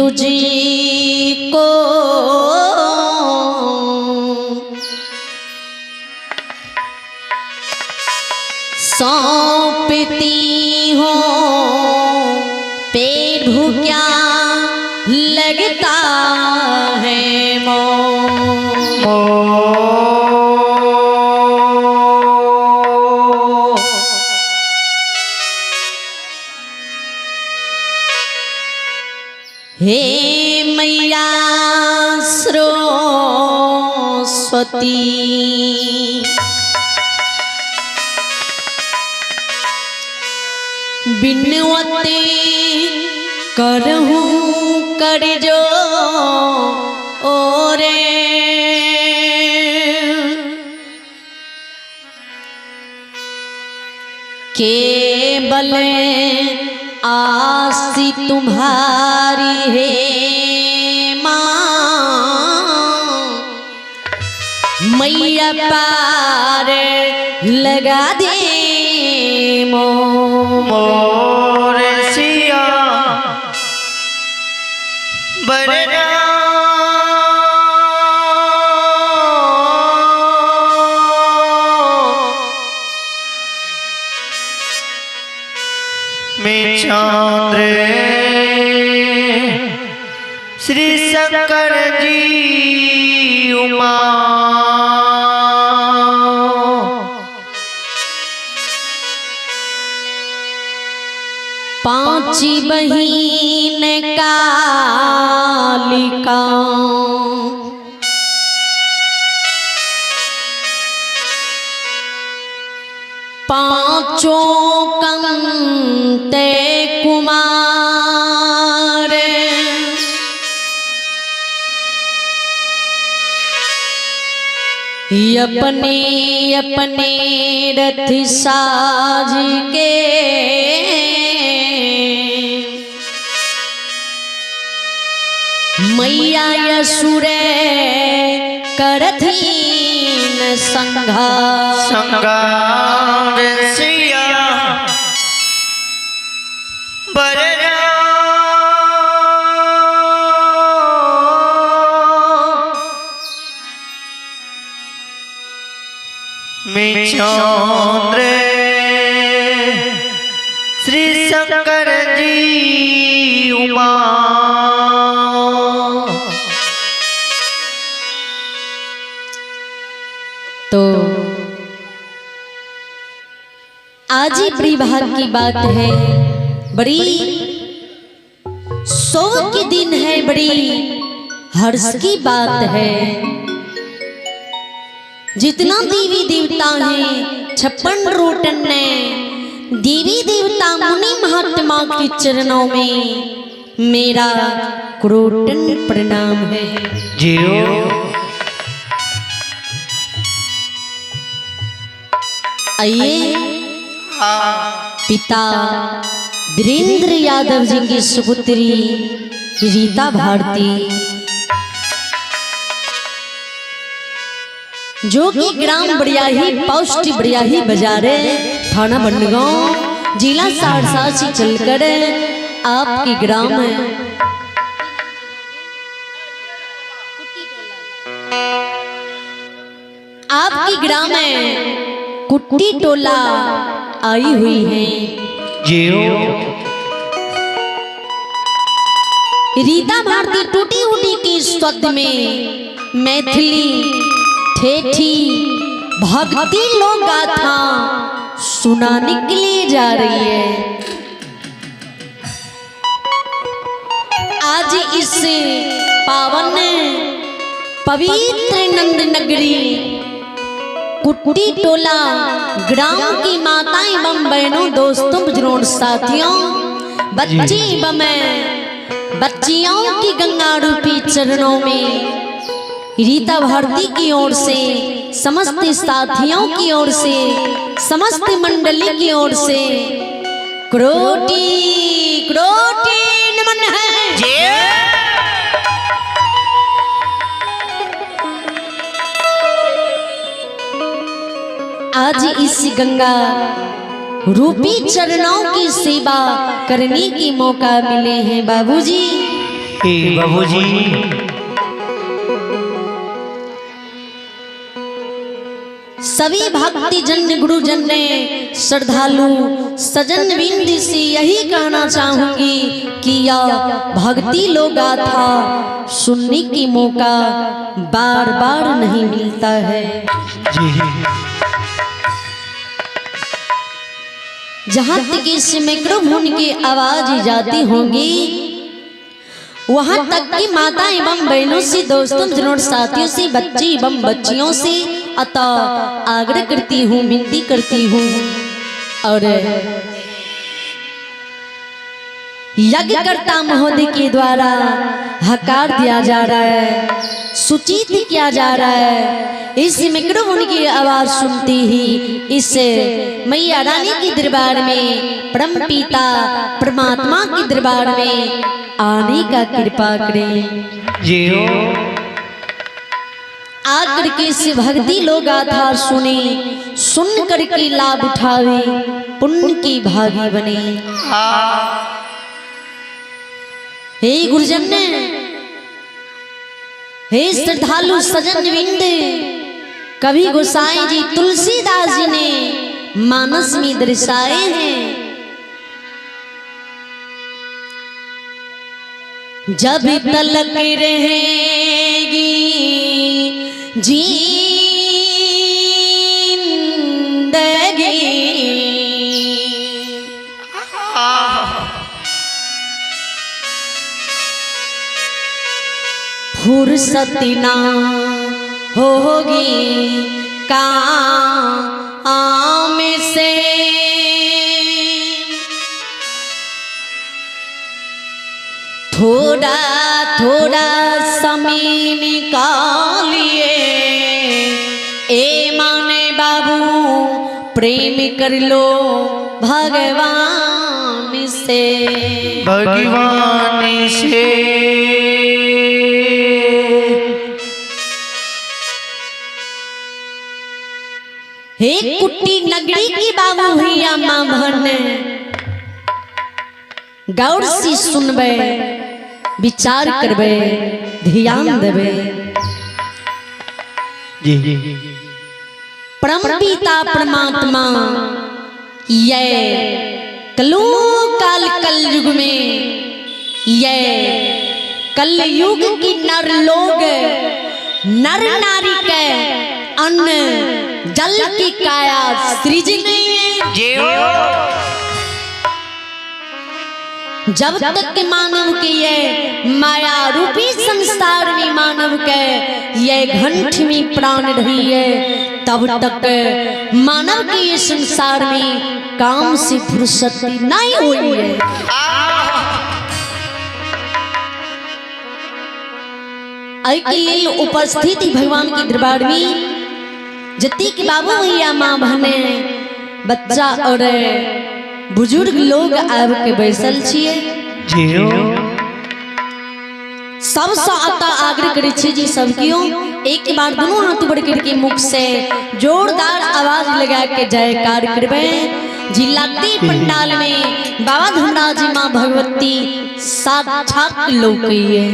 तुझको सौंपती हूँ प्रभु क्या लगता है मोर। हे मैया सरस्वती बिनवती करहूँ कर जो ओरे केवल आसी तुम्हारी है माँ मैया पार लगा दे मो मोर सिया बरना में चंद्र श्री शंकर जी उमा पांची बहीन कालिका पांचों कंते कुमार अपने अपने रथ साज के मैया यसुर करथीन संघा संगार सिया बरना में चंद्र श्री शंकर जी उमा तो आज ही बड़ी भाग की बात है, बड़ी शोक के दिन है, बड़ी हर्ष की बात है। जितना देवी देवता हैं 56 रोटन ने देवी देवता मुनि महात्मा के चरणों में मेरा क्रोटन प्रणाम है। जियो आइए पिता वीरेंद्र यादव जी की सुपुत्री रीता भारती, जो कि ग्राम बड़ियाही पोस्ट बड़ियाही बाजार थाना बंडगांव जिला सहरसा से चलकर आपके ग्राम आपकी ग्राम कुट्टी टोला आई हुई है। जियो रीता भारती टूटी उटी के शब्द में मैथिली ठेठी भक्ति लोक गाथा सुनाने के लिए जा रही है। आज इस पावन पवित्र नंद नगरी कुट्टी टोला ग्राम की माता एवं बहनों, दोस्तों, बुजुर्गों, साथियों, बच्चे एवं बच्चियों की गंगा रूपी चरणों में रीता भारती की ओर से, समस्त साथियों की ओर से, समस्त मंडली की ओर से क्रोटी क्रोटी नमन है। आज इस गंगा रूपी चरणों की सेवा करने की मौका मिले हैं बाबूजी। हे बाबूजी। सभी भक्ति जन गुरुजन ने श्रद्धालु सजन बिंद से यही कहना चाहूंगी कि यह भक्ति लोग गाथा सुनने की मौका बार बार नहीं मिलता है। जी। जहाँ तक इस माइक्रोफोन की आवाज जाती होंगी वहाँ तक की माता एवं बहनों से, दोस्तों जनों साथियों से, बच्चे एवं बच्चियों से अतः आग्रह करती हूँ, विनती करती हूँ। और यज्ञकर्ता महोदय के द्वारा हकार दिया जा रहा है, सूचित किया जा रहा है। इस माइक्रोफोन की आवाज सुनते ही इस मैया रानी के दरबार में, परम पिता परमात्मा के दरबार में आने का कृपा करें। जी। आकर के इस भक्ति लोग गाथा सुने, सुन करके लाभ उठावे, पुण्य की भागी बने। हे गुरुजन, हे श्रद्धालु सजन विंद, कभी गोसाई जी तुलसीदास जी ने मानस में दर्शाए हैं, जब तलक रहेगी जिंदगी, फुर्सत ना होगी काम से। थोड़ा थोड़ा समय निकालिए, ए माने बाबू प्रेम कर लो भगवान से। भगवान से। हे कुट्टी नगरी की बाबू भैया माँ बहन, गौर से सुनबे, विचार करबे, ध्यान देबे। जी। परम पिता परमात्मा ये कलो काल कलयुग में, ये कलयुग की नर लोग नर नारी के अन्न जल की काया सृज नहीं है। जब तक के मानव के ये माया रूपी संसार में मानव के ये घंट में प्राण रही है, तब तक मानव के ये संसार में काम से फुर्सत नहीं हुई है। के लिए उपस्थित भगवान के दरबार में जति के बाबू भैया माँ बहने बच्चा और बुजुर्ग लोग आब के बैसल छिए। सबसे आता आग्रह करे छी जी सब क्यों एक बार दोनों हाथ ऊपर करके मुख से जोरदार आवाज लगा के जयकार करबे। जिलाती पंडाल में बाबा धर्मराज जी माँ भगवती साक्षात लोकइए।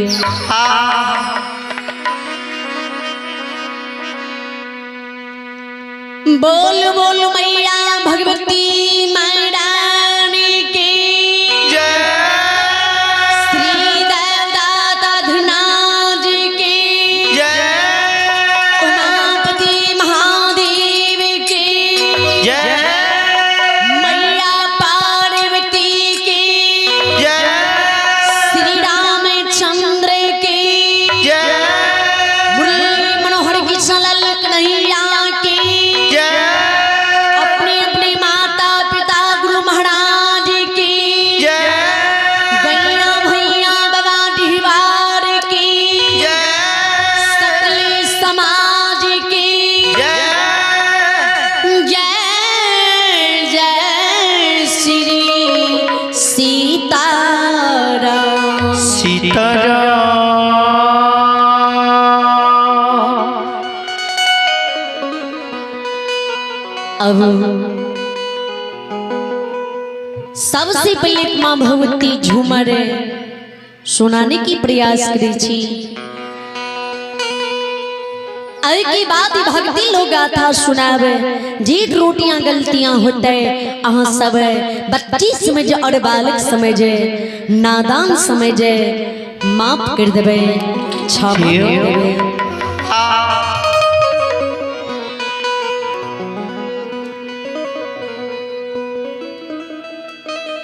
बोल बोल मैया भगवती महारानी की जय, श्री दादा धनाज की जय, उमापति महादेव की जय, मैया पार्वती की जय, श्री रामचंद्र की जय, मुरली मनोहर कृष्ण लाल कन्हैया की जय, अपने अपने माता पिता गुरु महाराज की जय, गैया भैया बाबा डिहवार की जय, सकल समाज की जय, जय जय श्री सीताराम। सीताराम। अब सबसे पहले माँ भगवती झूमर सुनाने की प्रयास करै छी। अय के बाद भक्ति लोग गाथा सुनावे, जे रोटियां गलतियां होते अहाँ सब बच्ची समझ और बालक समझे, नादान समझे, माफ कर देबै, क्षमा कर देबै।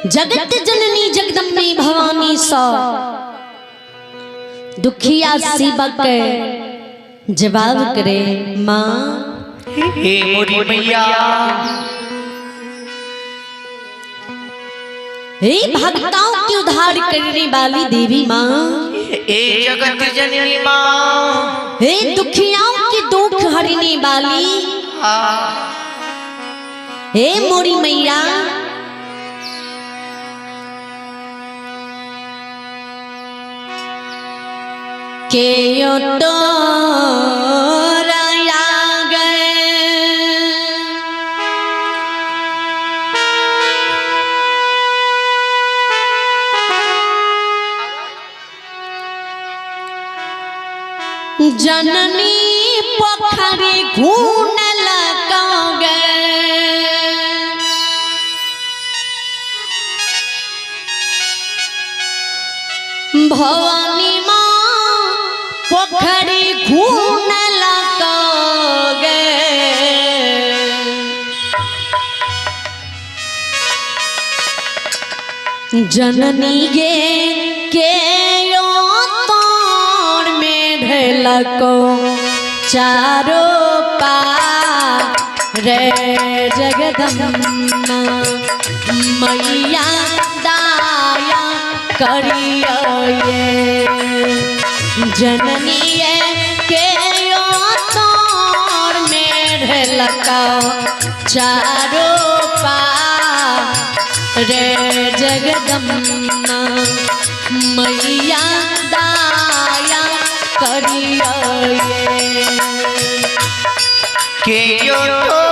जगत जननी जगदम्बे भवानी सा दुखिया सेवक जवाब करे माँ हे मोरी मैया। हे भक्ताओं की उद्धार करने वाली देवी माँ, हे जगत जननी माँ, हे दुखियाओं की दुख हरने वाली, हे मोरी मैया, के यो तो जननी पोखरी घून लगागे, भवानी माँ पोखरी घून लगागे, जननी गे के यो तोर में ढलको चारो पार रे जगदम्बा मैया दाया करियो ये, जननी के यो तोर में ढलको चारो पार रे जगदम्बा मैया दाया करियो ये। के यो तो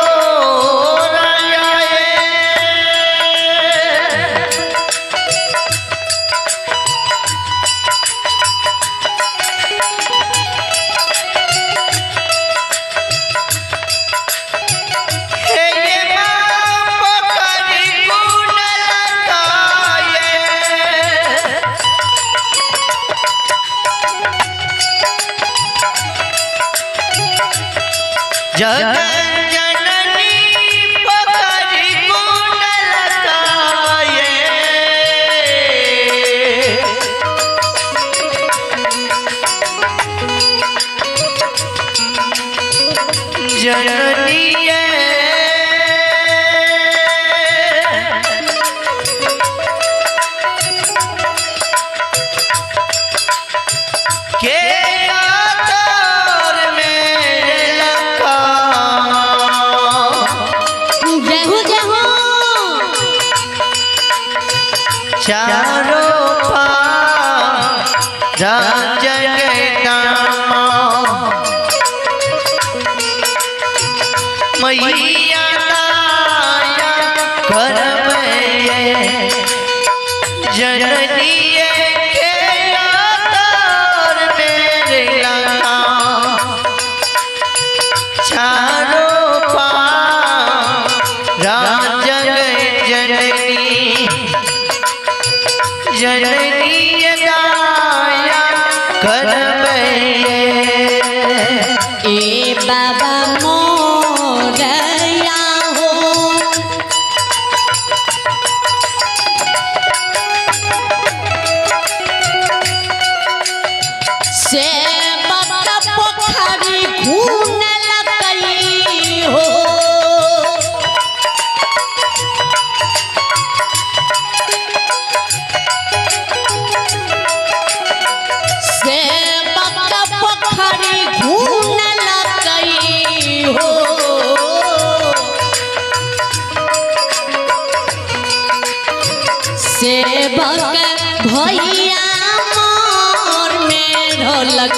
जननी पकड़ी गुण लगाए, जननी के तोर में लगा। जय हो जय हो। चारों पार जगदम्बा मैया दाया करमये, जननी के तोर में लगा। चारों पार जननी जननी दाया करमये। ए बाबा मोरया हो, सेवक पोखरी घून लगई हो, सेवक पोखरी घून लगई हो, सेवक भैया मोर में ढोलक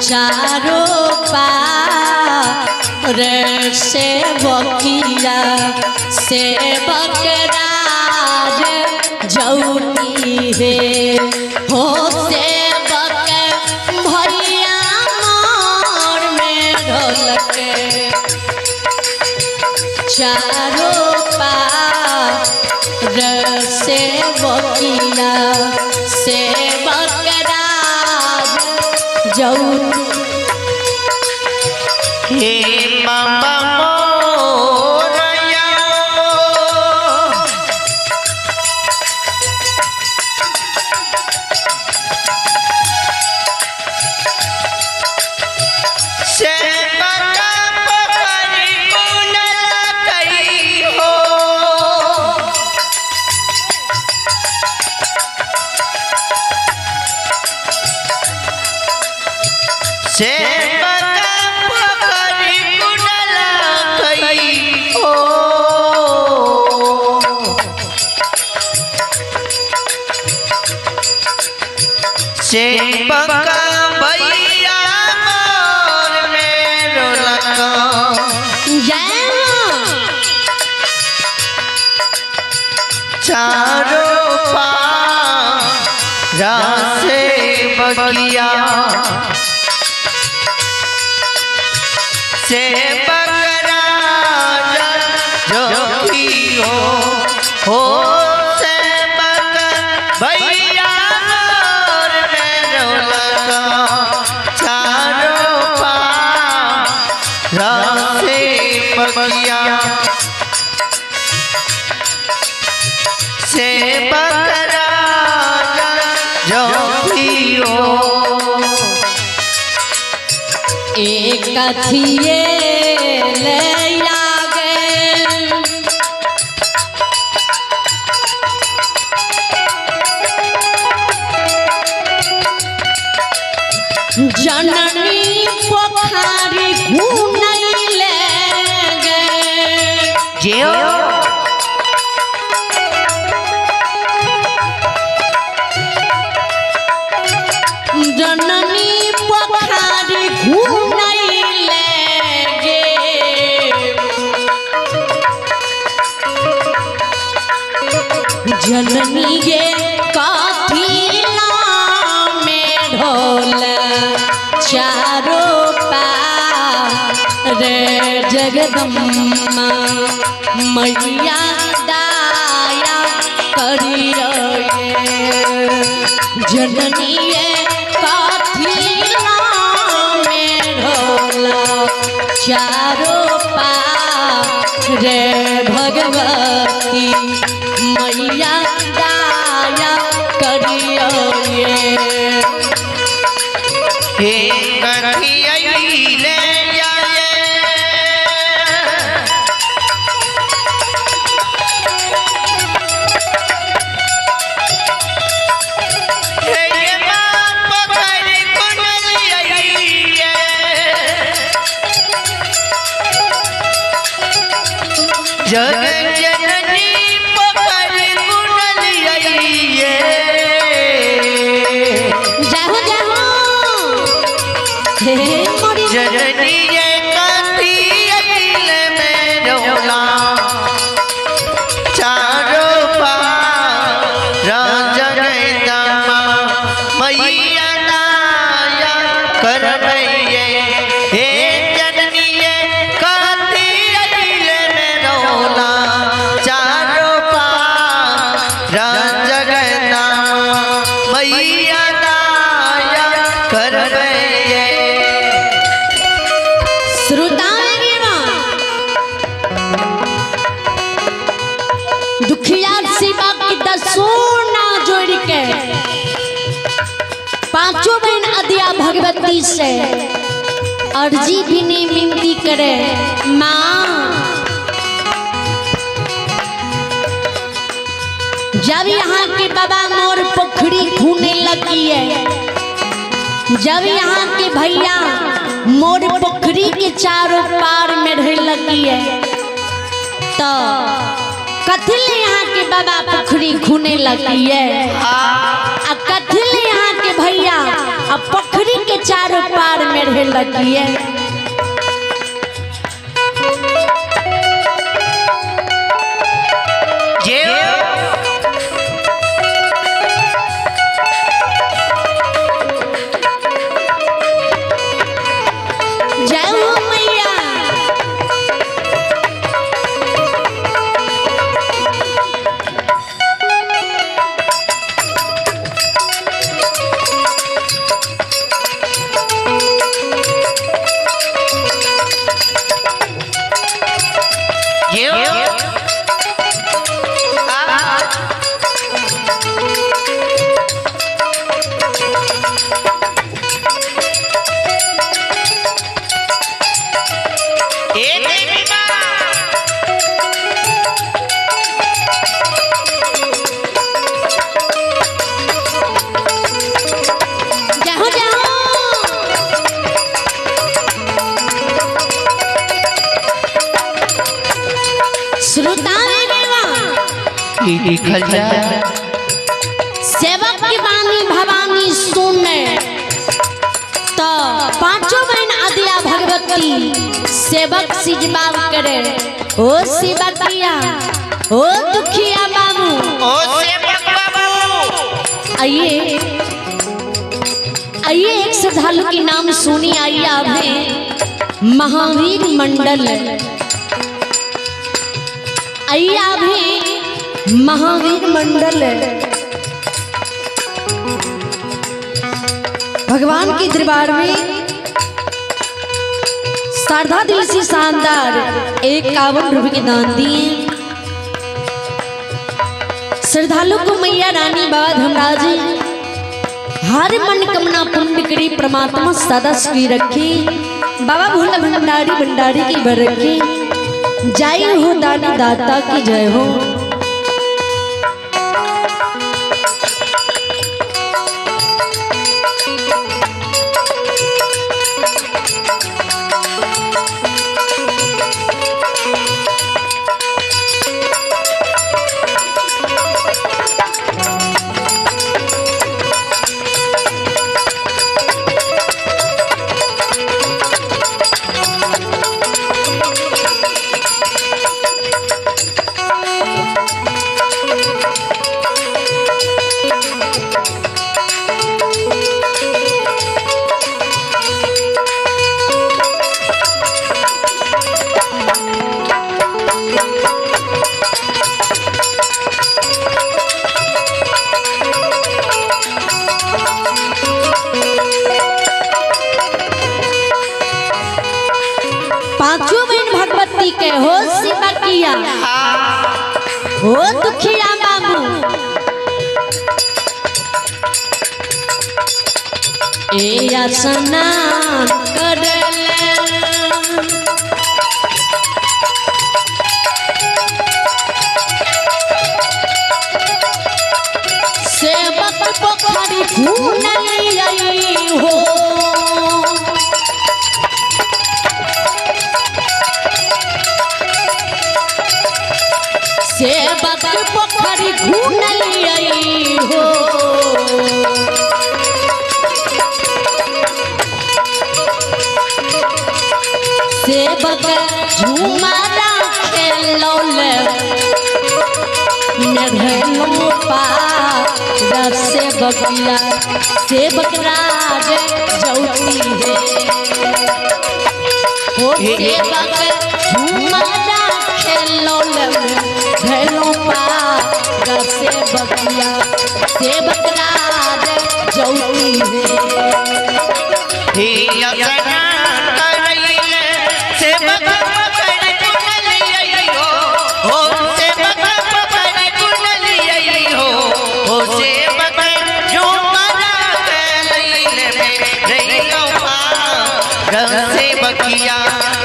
चारो पार सेवकिया, सेवक राजा हे हो सेवक भैया मोर में ढोलक चारों पार सेवकिया सेवक राज जऊ। हे बाबा मोरया सेवक पकड़ी कुनल कई हो। सेवक पकड़ी कुनल कई हो। सेवक भैया मोर मेरो लगा जय चारों पार सेवकिया सेवक राजा जोगी हो सेवक भैया मोर मेरो लगा चारों पार सेवकिया सेवक राजा जोगी हो। एक अथिए ले आगे जननी पोखरी घुनैले गे। जियो जननी पोखरी घुनैले गे। जननी गे कथिला में ढोल चारों पार जगदम्बा मैया दाया करियो जननी कथिला में ढोल चारों पार भगवती मैया दाया करियो हे कथियैले जाए हे माँ पकड़ कुंडलियैये जग जननी पकड़ कुंडलियैये। जय हो जय हो हे मोरी जननी ये कथियैले मेरोला चारों पार जगदम्बा मैया दाया करबैये। हे जननी ये कथियैले मेरोला चारों पार जगदम्बा मैया दाया करबैये। दुखिया शिवा की दसोना जोड़ के पांचों बहन अदिया भगवती से अर्जी भी नहीं मिनती करे माँ जब यहाँ के बाबा मोर पोखरी खूने लगी है, जब यहाँ के भैया मोर पोखरी के चारों पार में रह लगी है, तो कथिल यहाँ के बाबा पोखरी खूने लगी है आ कथिल यहाँ के भैया आ पोखरी के चारों पार में रह लगी है। लिखल जाए। सेवक की वाणी भवानी सुने तो पांचों बहन आदिया भगवती सेवक से जवाब करे, ओ सेवकिया, ओ दुखिया बाबू, ओ सेवक बाबू। आइए आइए, एक श्रद्धालु के नाम सुनी आइए आप हैं महावीर मंडल। आइए आप हैं महावीर मंडल। भगवान के दरबार में श्रद्धा दिल से शानदार 51 रुपए के दान दिए। श्रद्धालु को मैया रानी बाबा धर्मराज हर मन कामना पूर्ण करी, परमात्मा सदा सुखी रखे, बाबा भोला भंडारी भंडारी की भर रखे। जय हो दानी दाता की जय हो। पांचों बहन भगवती के हो सेवा किया, हो दुखिया बाबू। ए स्नान कर ले, सेवक पोखरी खून आई हो। सेवक पोखरी खून आई हो। सेवक झूमरा खेलौल मेघलो पार सेवकिया, सेवक राज ज्योति है। हो सेवक झूमरा खेलौल मेघलो पार सेवकिया, सेवक राज ज्योति है।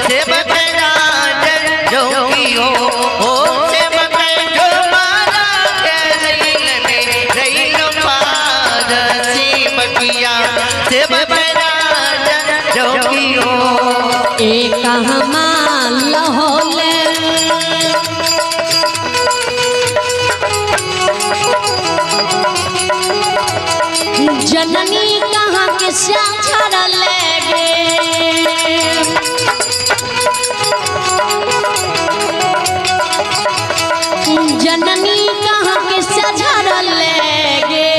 सेवक राज जोगी हो, सेवक जो मारा पार सेवकिया, सेवक राज जोगी हो। एक लहोले जननी कहाँ के श्याम लगे, जननी कहाँ के सझर लगे।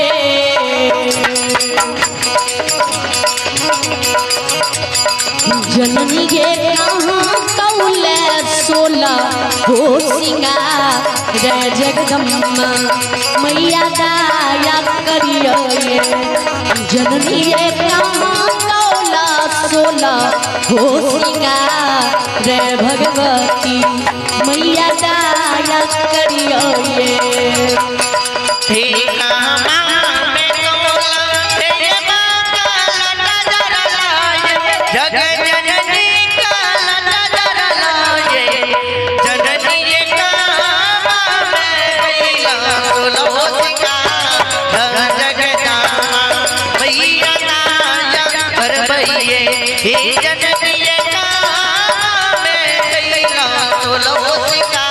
जननी गे कहाँ कौले सोला हो सिंगार जगदम्बा मैया दया करियो ये। जननी गे कहाँ कौला सोला हो सिंगार भगवती मैया दया करियो ये।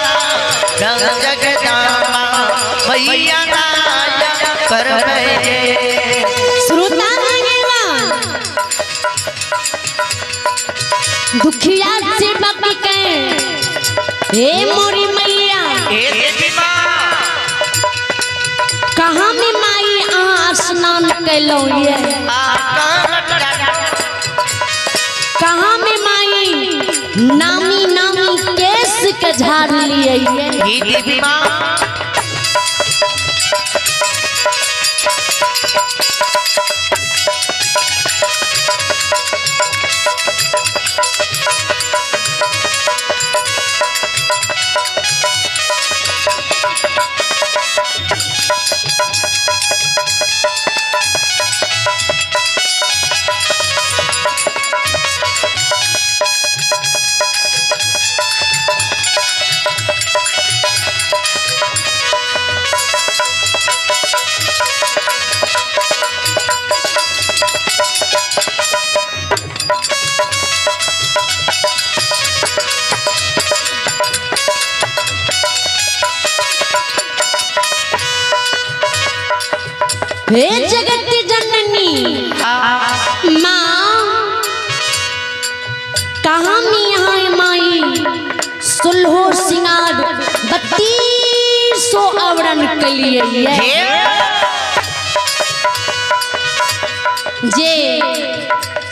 जगदम्बा मैया दाया करबै जे। श्रोता भगवान दुखिया सेवक के हे मोरी मैया, हे देवी माँ, कहाँ में माई अहाँ स्नान कैलहुँ ये? कहाँ में माई नामी नामी केस के झाड़ लिए ये? हे देवी माँ, हे जगत जननी माँ, कहाँ में यहाँ माई सुल्हो सिंगार 3200 आवरण के लिए जे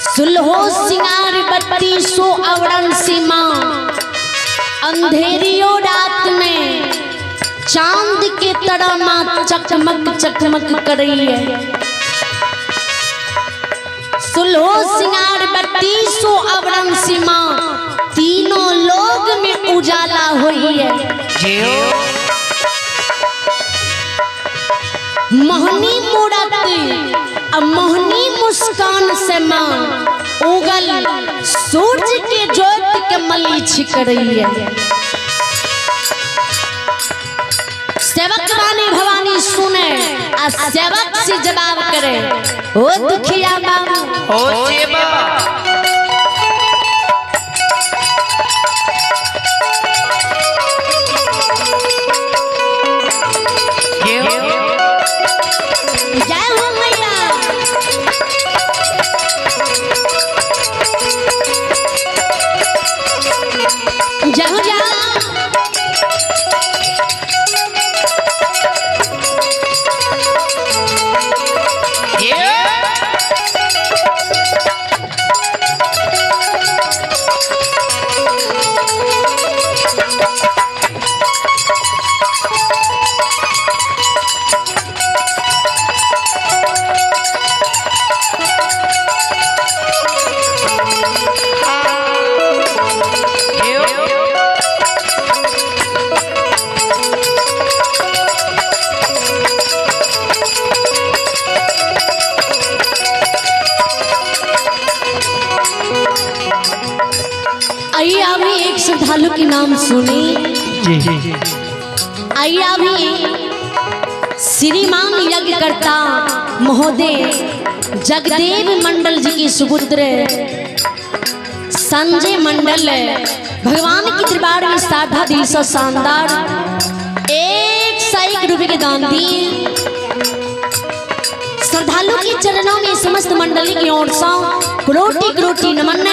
सुल्हो सिंगार 3200 आवरण से माँ अंधेरियों रात में चांद के तरह माँ चकमक चकमक कर रही है। सुल्हो सिंगार 3200 आवरण से माँ तीनों लोग में उजाला हुई है। मोहनी मूरत और मोहनी मुस्कान से माँ उगल सूरज के ज्योति के मली छिक रही है। सेवक वानी भवानी सुने आ सेवक से जवाब करे, ओ दुखिया बाबू, ओ सेवा, जय हो मैया। जय हो जय। आइए अभी एक श्रद्धालु के नाम सुने। आइए अभी श्रीमान यज्ञकर्ता महोदय जगदेव मंडल जी के सुपुत्र संजय मंडल भगवान के दरबार में साधा दिल से शानदार 101 रुपये के दान दिए। श्रद्धालु के चरणों में समस्त मंडली की ओर से कोटि कोटि नमन,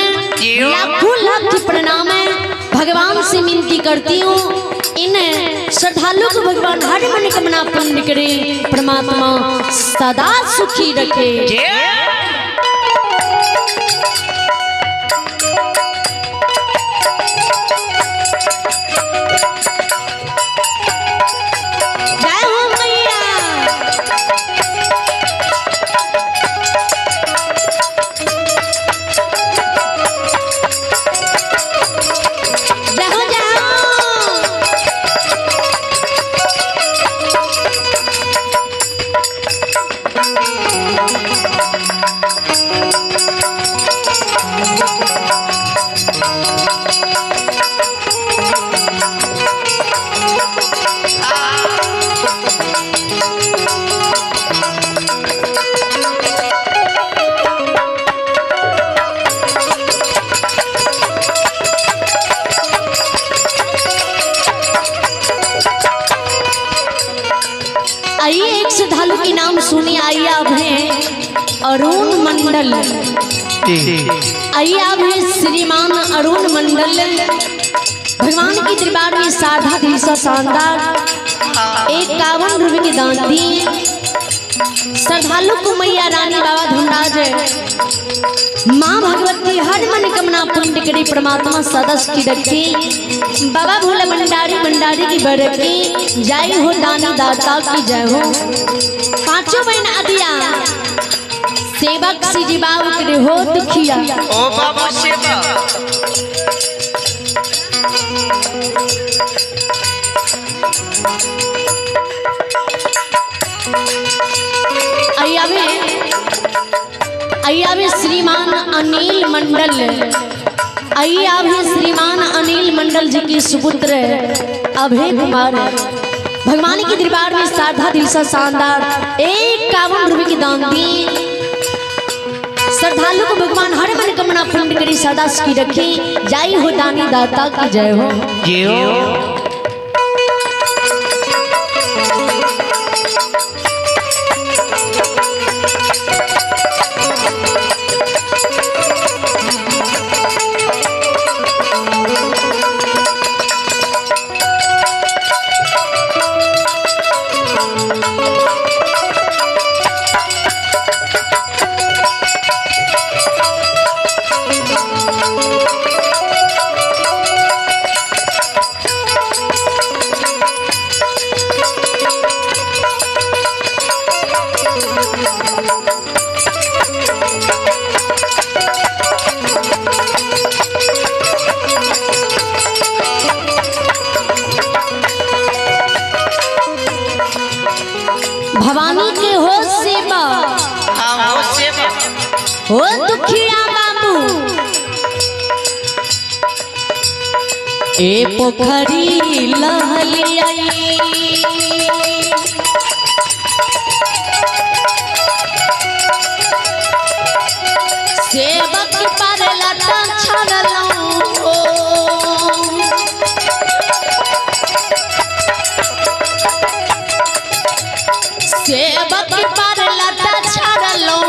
लाखों लाख प्रणाम है। भगवान से विनती करती हूँ इन श्रद्धालु को भगवान हर मनोकामना पूर्ण करे, परमात्मा सदा सुखी रखे। जय हो मैया। जय हो जय हो। आइए एक श्रद्धालु के नाम सुने। आइए आप हैं अरुण मंडल। आइए आप हैं श्रीमान अरुण मंडल। भगवान के दरबार में साधा दिल सा शानदार 51 रुपए के दान दिए। श्रद्धालु को मैया रानी बाबा धुंधराज माँ भगवती हर मन कामना पूर्ण करे, परमात्मा सदा सुखी रखे। बाबा भोला भंडारी भंडारी की बरके जय हो, दानी दाता की जय हो। पांचों बहन आदिया सेवक श्री बाबू के हो दुखिया। ओ बाबू सेवा। आइए श्रीमान अनिल मंडल। आइए अभी श्रीमान अनिल मंडल जी के सुपुत्र अभय कुमार भगवान के दरबार में साधा दिल सा शानदार 51 रुपए की दान दी। श्रद्धालु को भगवान हर मन कामना पूर्ण करे, सदा सुखी रखे। जय हो दानी दाता की जय हो। जय हो। भवानी के हो सेवा, हो सेवा, हो दुखिया बाबू। ए पोखरी लहलिया सेवक पर लता छड़लौं। सेवक पर लता छड़लौं।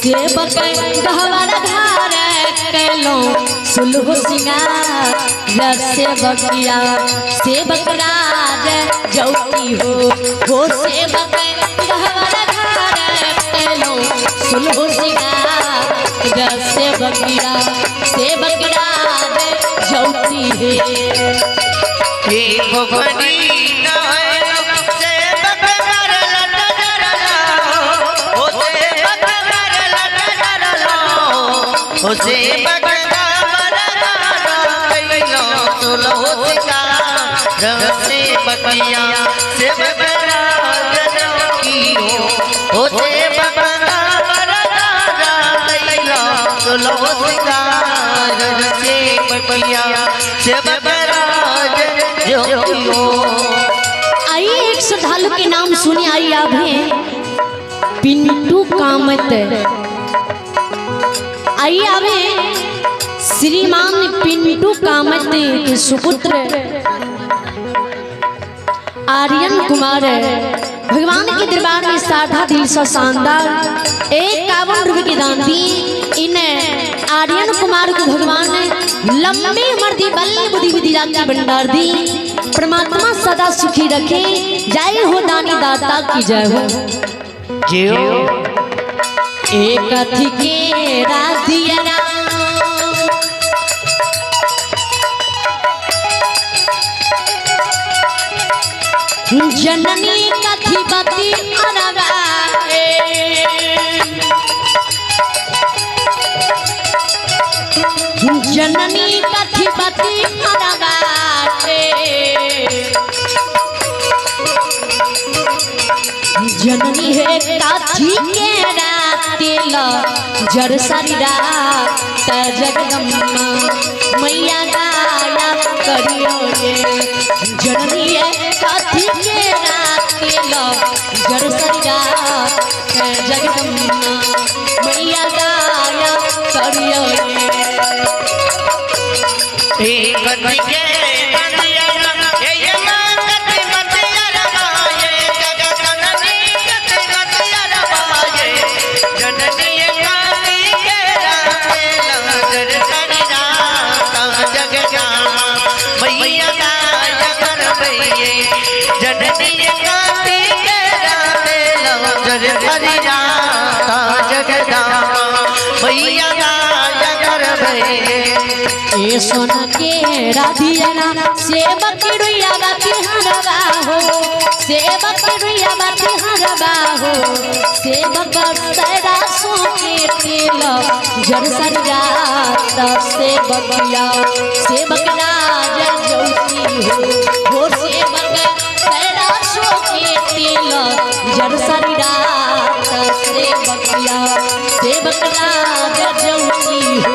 सेवक गहवर घर कैलौं सुलहो सिंगार सेवकिया सेवक राज जौती हो सेवक गहवर घर कैलौं सुलहो सिंगार सेवकिया सेवक राज जौती है। हे भगवती हो सेवक सेवकिया सेवक की हो सेवक सेवकिया सेवक। आइए एक श्रद्धालु के नाम सुने। आई आप हैं पिंटू कामत। आइए आवे श्रीमान पिंटू कामत के सुपुत्र आर्यन कुमार भगवान के दरबार में साधा दिल सा शानदार 51 रुपए के दान दी। इन आर्यन कुमार को भगवान लंबे मर्दी बल बुद्धि विधि की भंडार दी। परमात्मा सदा सुखी रखे। जय हो दानी दाता की जय हो। जय हो। एक अथी के राधिया जननी कथी बती अरवा जननी कथी बती अरवा जननी है काथी के रातेल जर सारी रात जगदम्बा मैया गाया करियो ये। जननी है काथी के रातेल जर सारी रात जगदम्बा मैया गाया करियो ये। ए सोना के राधिया सेवक रुइया बाती हरवा हो, सेवक रुइया बाती हरवा हो, सेवक सरा सोके तेल जर सरगात सेवकिया सेवक राजा ज्योति हो सेवक सरा सोके तेल जर सरगात सेवकिया सेवक राजा ज्योति हो।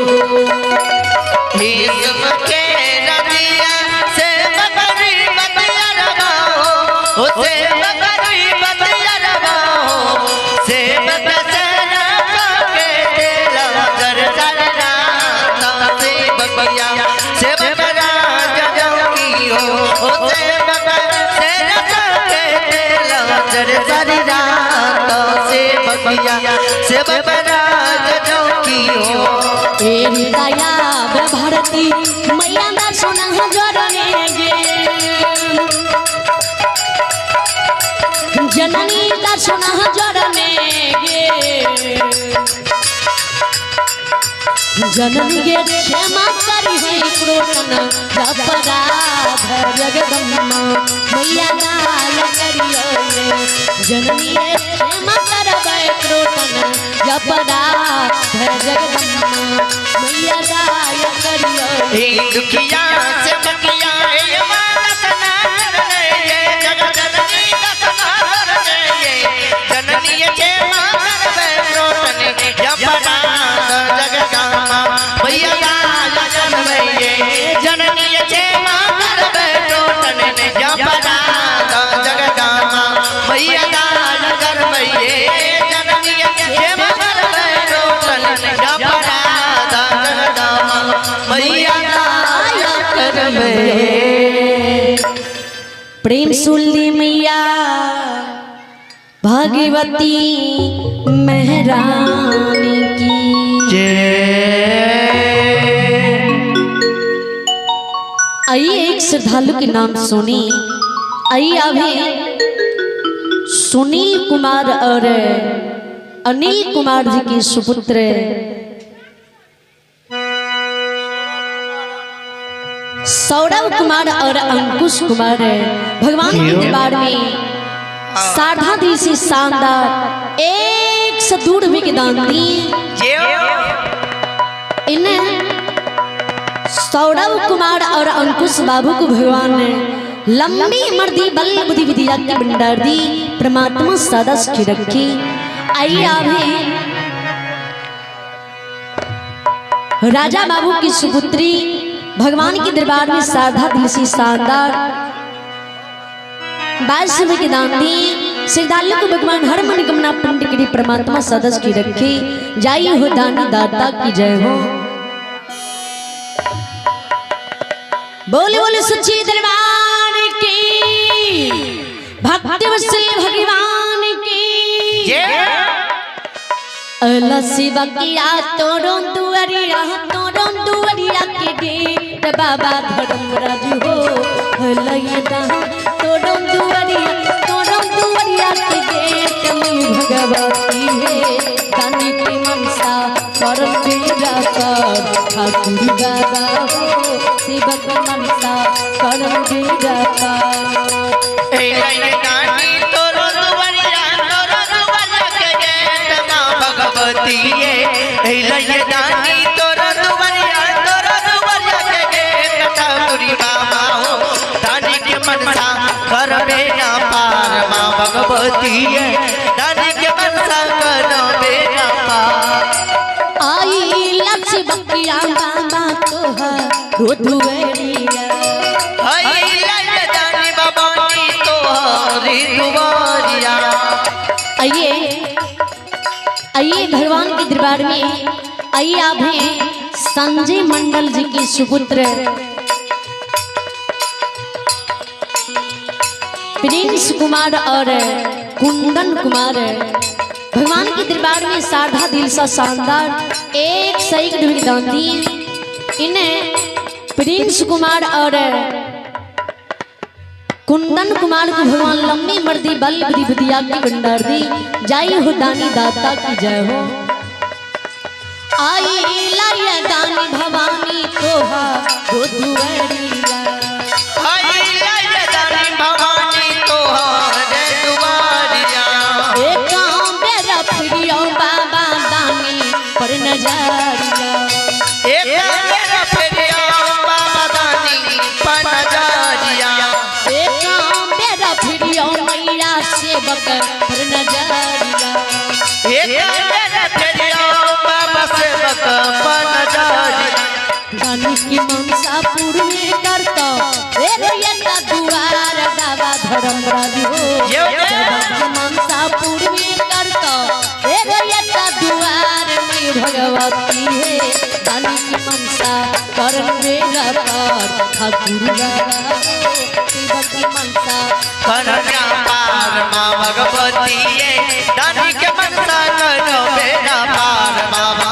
भारती मैया ना सोना जरने गे जननी दा सोना जरने गे जननी गे क्षमा करी है क्रोधन अपराध जगदम्मा मैया दया करियो जननी गे क्षमा करबै क्रोधन अपराध जगदम्मा मैया दया करियो। दुखिया से बकिया ये माता रे जगत जननी दसनार रे जननी ये माता रे रोटन अपराध जगदम्मा मैया दया करबै जननी ये माता रे रोटन अपराध जगदम्मा मैया दया करबै जननी ये माता रे रोटन अपराध जगदम्मा मैया दया करबै। प्रेम सुनली मैया भगवती महारानी की जय। आइए एक श्रद्धालु के नाम सुनी। आइए अभी सुनील कुमार और अनिल कुमार जी के सुपुत्र सौरभ कुमार और अंकुश कुमार भगवान के दरबार में साधा दी से शानदार 102 रुपये के दान दिए। इन्हें सौरभ कुमार और अंकुश बाबू को भगवान ने लंबी उम्र दी, बल बुद्धि विद्या की भंडार दी, परमात्मा सदा सुखी रखी। आइए अभी राजा बाबू की सुपुत्री भगवान के दरबार में साधा दिल से शानदार 22 रुपये के दान दिए। श्रद्धालु को भगवान हर मनोकामना पूर्ण करी, परमात्मा सदस्य की रखे। जाई हो दानी दाता की जय हो। बोले बोले सच्ची दरबार की, भक्ति वत्सल भगवान की जय। अल्लाह शिवा किया तोरो दुआरिया तोरो दुआरिया के डेट बाबा धर्मराज हो लयदा तोरो दुआरिया के डेट में भगवती है दानी के मनसा परम बेरा कर ठाकुर बाबा हो शिव के मनसा परम बेरा कर। भगवती दानी तोरो दुआरिया के गेट ठाकुरी बाबा हो दानी के मनसा करबे ना पार माँ भगवती दानी के मनसा करबे ना पार। आई लक्ष्य बकिया बाबा तोहर दुआरिया आई दानी बाबा नी तोहर दुआरिया। आइए आइए भगवान के दरबार में आइए आप हैं संजय मंडल जी के सुपुत्र प्रिंस कुमार और कुंदन कुमार भगवान के दरबार में साधा दिल सा शानदार एक सही डुबकी दान दी। इन्हें प्रिंस कुमार और कुंदन कुमार को भगवान लंबी मर्दी बल बुद्धि बुद्धिया की भंडार दी। जय हो दानी दाता की जय हो। आई लाया दानी भवानी तोहा हो दुआरिया। आई लाया दानी भवानी तोहा रे दुआरिया। एक बेरा फिरियो बाबा दानी पर नजरिया। एक बेरा फिरियो बाबा दानी पर नजरिया। एक बेरा फिरियो मैया सेवक पर नजरिया। एक बेरा फिरियो बाबा सेवक पर नजरिया। दानी की मनसा पूर्ण करता रे दुआर बाबा धर्म राज हो। की मनसा पूर्ण करता रे दुआर में भगवती है। दानी की मनसा करन बेरा पार ठाकुर बाबा की मनसा करन पार माँ भगवती है। दानी के मनसा करो बेरा पार बाबा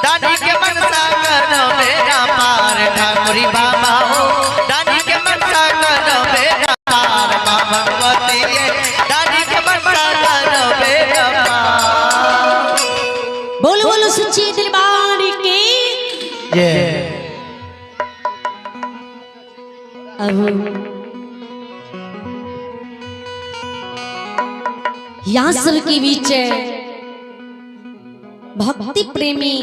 दानी के मनसा करो बेरा पार ठाकुरी बाबा हो। दानी के मनसा करो बेरा पार माँ भगवती है। दानी के मनसा करो बेरा पार। बोलो बोलो सच्ची दरबार की जय। अब यहाँ सब के बीच भक्ति प्रेमी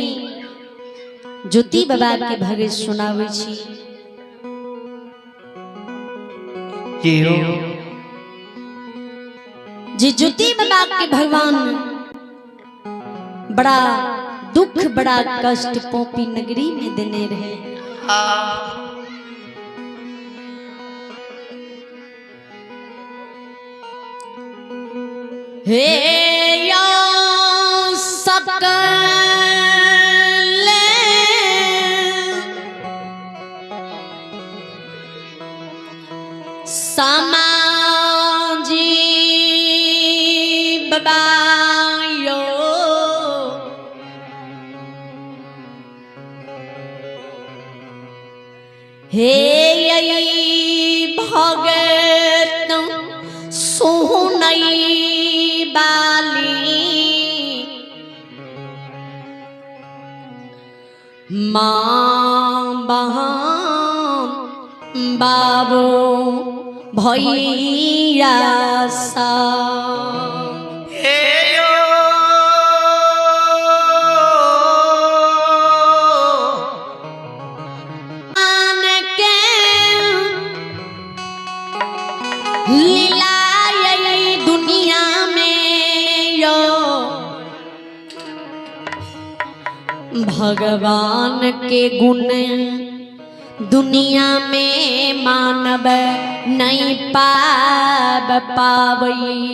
ज्योति बाबा के भगत सुनावे छी। जी ज्योति बाबा के भगवान बड़ा दुख बड़ा कष्ट पोपी नगरी में देने रहे। हे या सकले समाजी बाबायो हे भगत सोनई बाली माँ बहन बाबू भैया सा। के लीला दुनिया में यो भगवान के गुण दुनिया में मानव नहीं पाब पावई।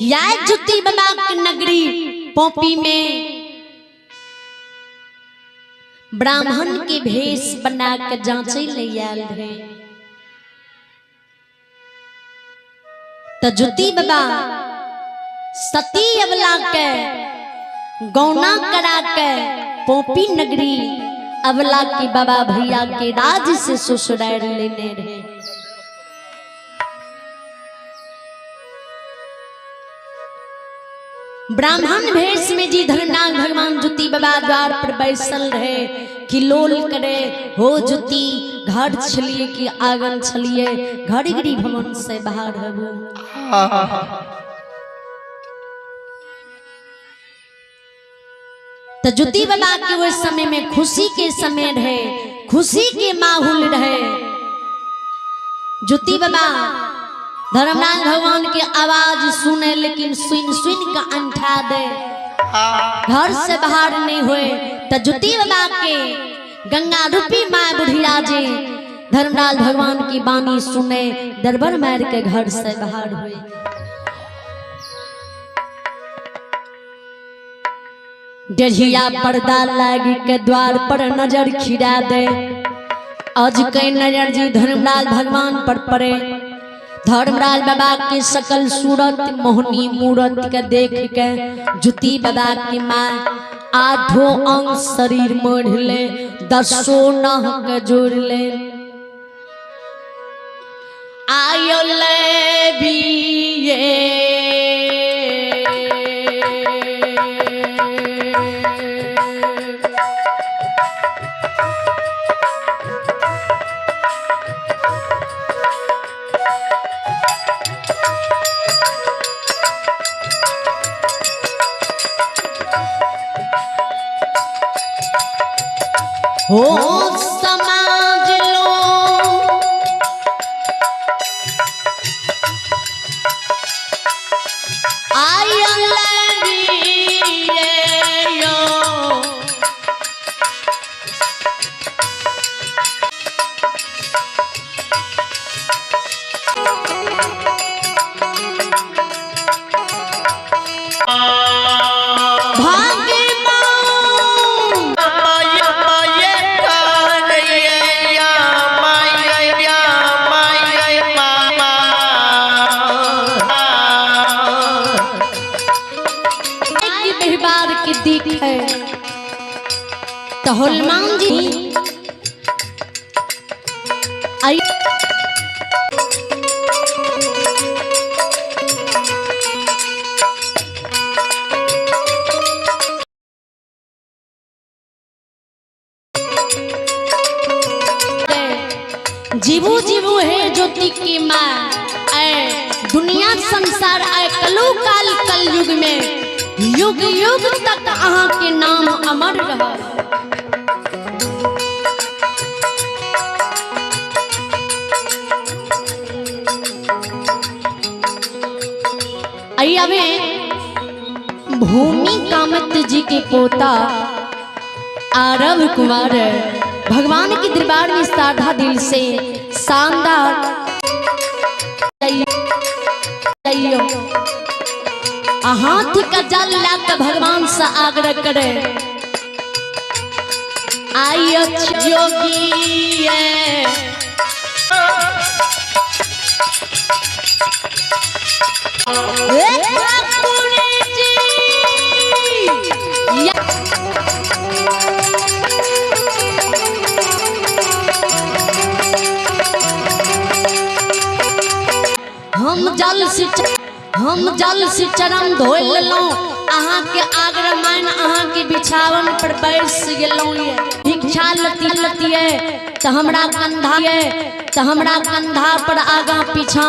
या ज्योति बाबा की नगरी पोपी में ब्राह्मण के भेष बना के जांचे ले आयल रहे। तो ज्योति बाबा सती अबला के गौना करा के पोपी नगरी अबला के बाबा भैया के राज से ससुराल लेने रहे। ब्राह्मण भेष में जी धर्मनाथ भगवान ज्योति बाबा द्वार पर बैसल रहे कि लोल करे हो ज्योति घर छलिए कि आंगन छलिए घर गिरी भवन से बाहर हबू। तो ज्योति बाबा के वो समय में खुशी के समय रहे, खुशी के माहौल रहे। ज्योति बाबा धर्मनाथ भगवान के आवाज सुने लेकिन सुन सुन का अंठा दे, घर से बाहर नहीं हुए। तो ज्योति बाबा के गंगा रूपी माँ बुढ़िया जी धर्मलाल भगवान की वाणी सुने दरबार मार के घर से बाहर हुए। डढ़िया पर्दा लाग के द्वार पर नजर खिरा दे। आज के नजर जी धर्मलाल भगवान पर पड़े। धर्मलाल बाबा की सकल सूरत मोहनी मूरत के देख के जुती बाबा की माँ आठों अंग शरीर मोड़ ले, दसों नह के जोड़ ले। आयो ले भी हो समाज लो आयो लगी यो। तो हनुमान जी आई जीवू जीवू है ज्योति की माँ ऐ दुनिया संसार ऐ कलु काल कलयुग में युग युग तक अहाँ के नाम अमर रह। भूमि कामत जी के पोता आरव कुमार भगवान के दरबार में साधा दिल से शानदार हाथ का जल लाकर भगवान से आग्रह करे। आई जोगी हम जल से चरण धो लेलहुँ, अहाँ के आग्रह मान अहाँ के बिछावन पर बैस गेलहुँ। भिक्षा लती लतिए तो हमरा कंधा ये तो हमरा कंधा पर आगा पीछा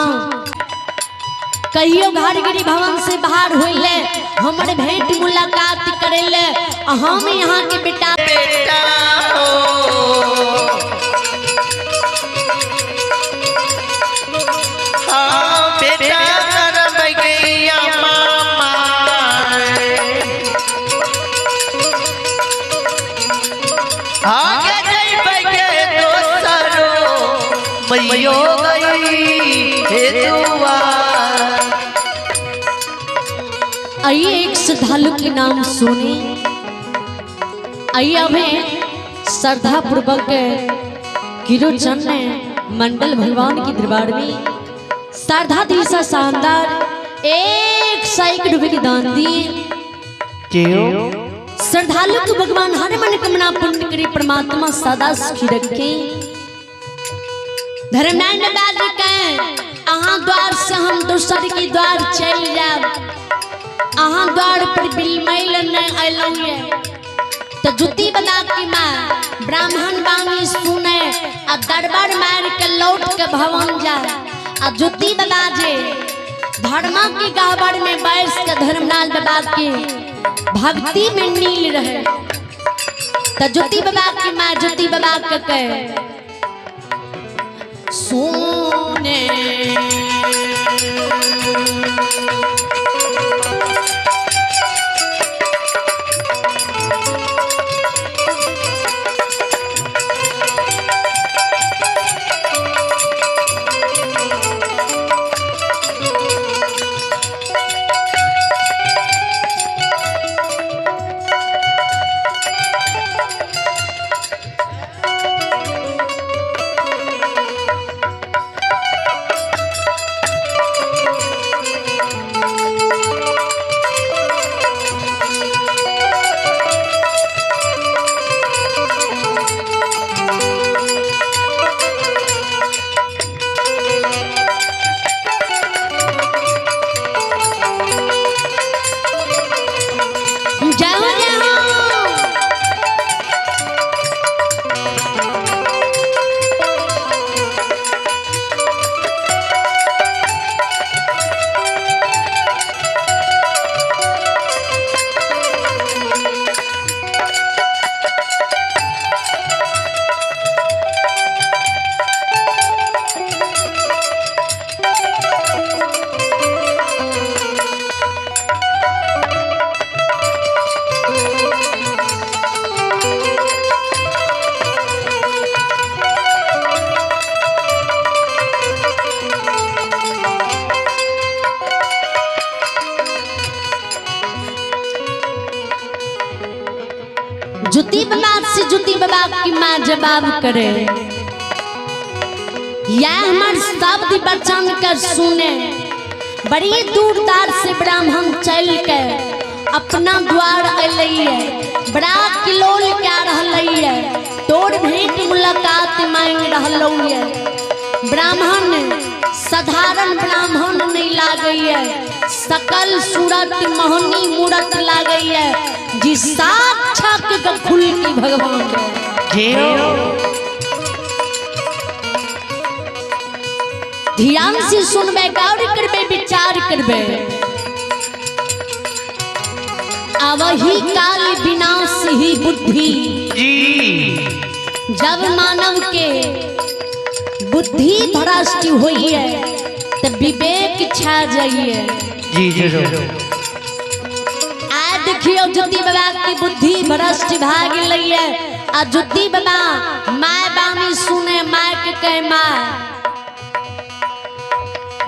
कहियो घरगिरी भवन से बाहर होइले हमर भेंट मुलाकात करेले हम यहाँ के बेटा बेटा हो। हाँ बेटा करम गैया मामा आगे जइबै के दोसरो मैयो गई हे दुआ। आइए एक श्रद्धालु के नाम सुने। आइए हमें श्रद्धा पूर्वक किरोचन ने मंडल भगवान के दरबार में श्रद्धा दिल से शानदार 101 रुपये की दान दिए। श्रद्धालु को भगवान हर मन कामना पूर्ण करे, परमात्मा सदा सुखी रखे। धर्मनारायण बाबू के अहाँ द्वार से हम दोसर के द्वार चल जाब, अहाँ द्वार पर बिलमैल नहीं अयलहुँ तो जुती बना के माँ ब्राह्मण बानी सुने आ दरबार मार के लौट के भवन जा आ जुती बना जे धर्मा के गाबर में बैस के धर्मलाल बाबा के भक्ति में नील रहे। तो ज्योति बाबा की माँ ज्योति बाबा के कहे सोने ज्योति बाबा से ज्योति बाबा की माँ जवाब करे, यह हमार शब्द बचन कर सुने। बड़ी दूर दार से ब्राह्मण चल के अपना द्वार अलै, बड़ा किलोल क्या रहलै, तोर भेंट मुलाकात मांग रहलौ। ब्राह्मण साधारण ब्राह्मण नहीं लागैए, सकल सूरत मोहनी मूरत लागैए जी, साक्षात खुल की भगवान। ध्यान से सुनबे, गौर करबे, विचार करबे। आवही काल विनाश ही बुद्धि जी। जब मानव के बुद्धि भ्रष्ट हुई है तो विवेक छा जाइए जी जरूर। आ देखियो ज्योति बाबा की बुद्धि भ्रष्ट भाग गई है। आ ज्योति बाबा my बानी सुने, my के कहे माँ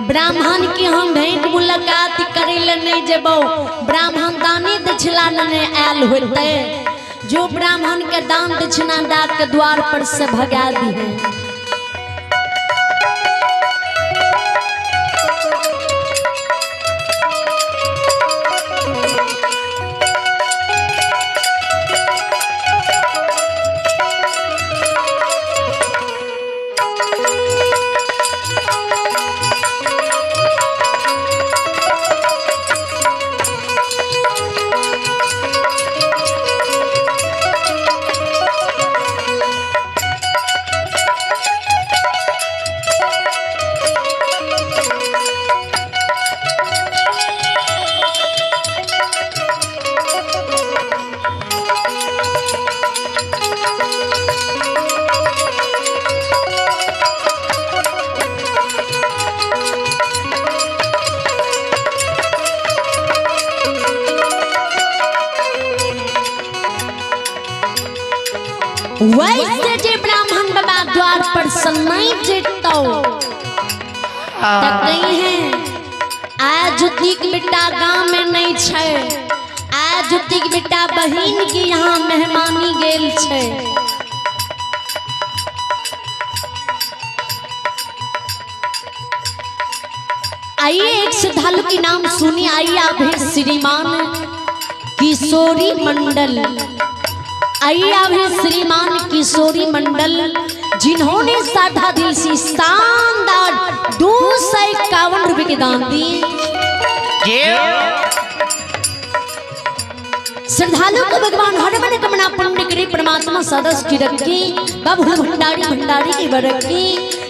ब्राह्मण की हम भेंट मुलाकात करे ले नहीं जेबो, ब्राह्मण दानी दक्षिणा नहीं आयल होते, जो ब्राह्मण के दान दक्षिणा दा के द्वार पर से भगा दी है। वैसे जे ब्राह्मण बाबा द्वार पर से नहीं जेतौ त कही है आज ज्योतिक बेटा गांव में नहीं छै, आज ज्योतिक बेटा बहिन के यहाँ मेहमानी गेल छै। आइए एक श्रद्धालु के नाम सुनी, आइए आप हैं श्रीमान किशोरी मंडल। आइए आप हैं श्रीमान किशोरी मंडल, जिन्होंने साधा दिल से शानदार 251 रुपए के दान दिए। श्रद्धालु को भगवान हर मन कमना पुण्य करे, परमात्मा सदा सुखी रखे, बाबू भंडारी भंडारी की बरकी,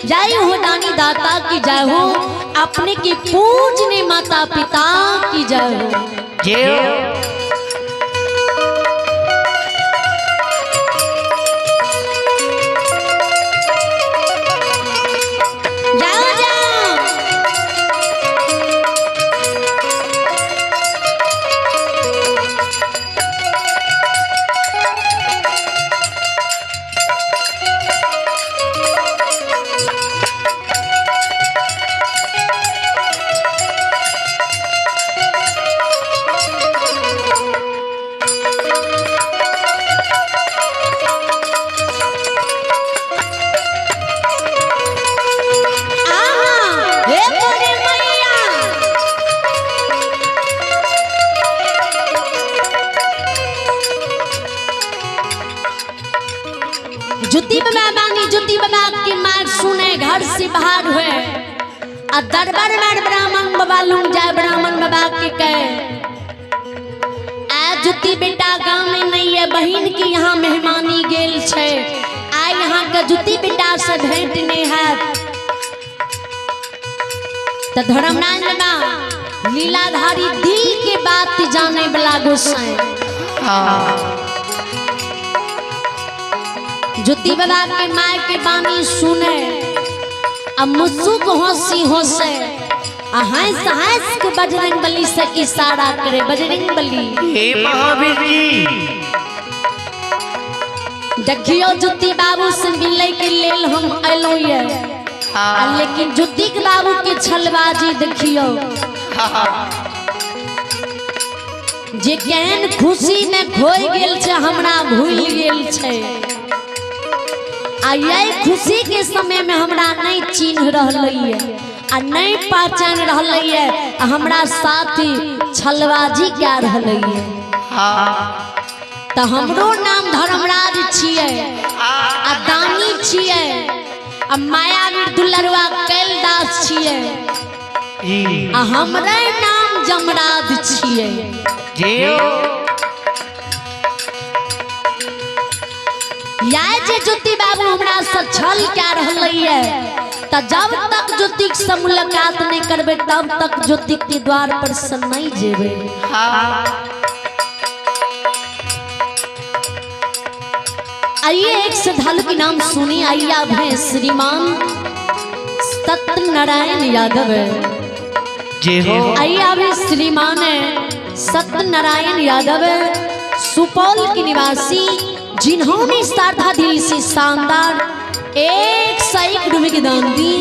जय हो दानी दाता की जय हो, अपने की पूजने माता पिता की जय हो। जाओ जाओ। जुती बाबा बानी जुती बाबा की मार सुने घर से बाहर हुए आ दरबार में ब्राह्मण बाबा लूंग जाए, ब्राह्मण बाबा के कहे आ जुती बेटा गांव में नहीं है, बहन की यहाँ मेहमानी गेल छे, आ यहाँ के जुती बेटा से भेंट नहीं है। तो धर्मराज बाबा लीलाधारी दिल के बात जाने वाला गोसाई ज्योति बाबा के माय के बानी सुने आ मुसुक हंसी हंसे आ हंस हंस के बजरंग बली से इशारा करे, बजरंग बली हे महावीर जी। देखियो ज्योति बाबू से मिले के लेल हम अलो ये, लेकिन ज्योति बाबू के छलबाजी देखियो। जे केहन खुशी में खोइ गेल छै हमरा भूल गेल छै आ यही खुशी के समय में हमरा नहीं चिन्ह रहलै आ नहीं पहचान रहलै आ हमरा साथी छलबाजी कए रहलै। तऽ हमरो नाम धर्मराज छियै आ दानी छियै आ मायावीर दुलरुआ कैलदास छियै आ हमरे नाम जमराज छियै। या जे ज्योति बाबू हमरा से छल कए रहलै त जब तक ज्योति से मुलाकात नहीं करबे तब तक ज्योति के द्वार पर से नहीं जेबे। आइए एक श्रद्धालु के नाम सुनी। आइए अब हैं श्रीमान सत्यनारायण यादव। आइए अब हैं श्रीमान सत्यनारायण यादव सुपौल के निवासी, जिन्होंने श्रद्धा दिल से शानदार 101 रुपये की दान दी।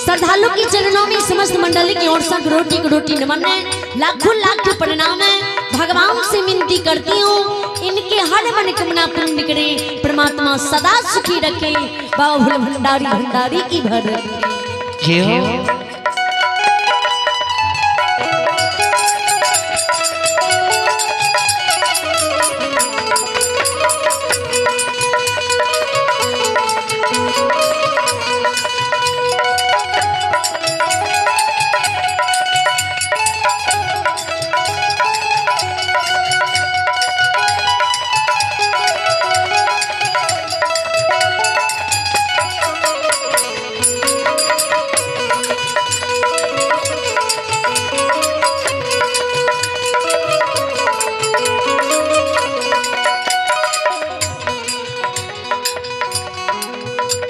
श्रद्धालु के चरणों में समस्त मंडली की ओर से रोटी रोटी नमन है, लाखों लाख प्रणाम है। भगवान से विनती करती हूँ इनके हर मनोकामना पूर्ण करे, परमात्मा सदा सुखी रखे, बाबुल भंडारी भंडारी की भर रखे।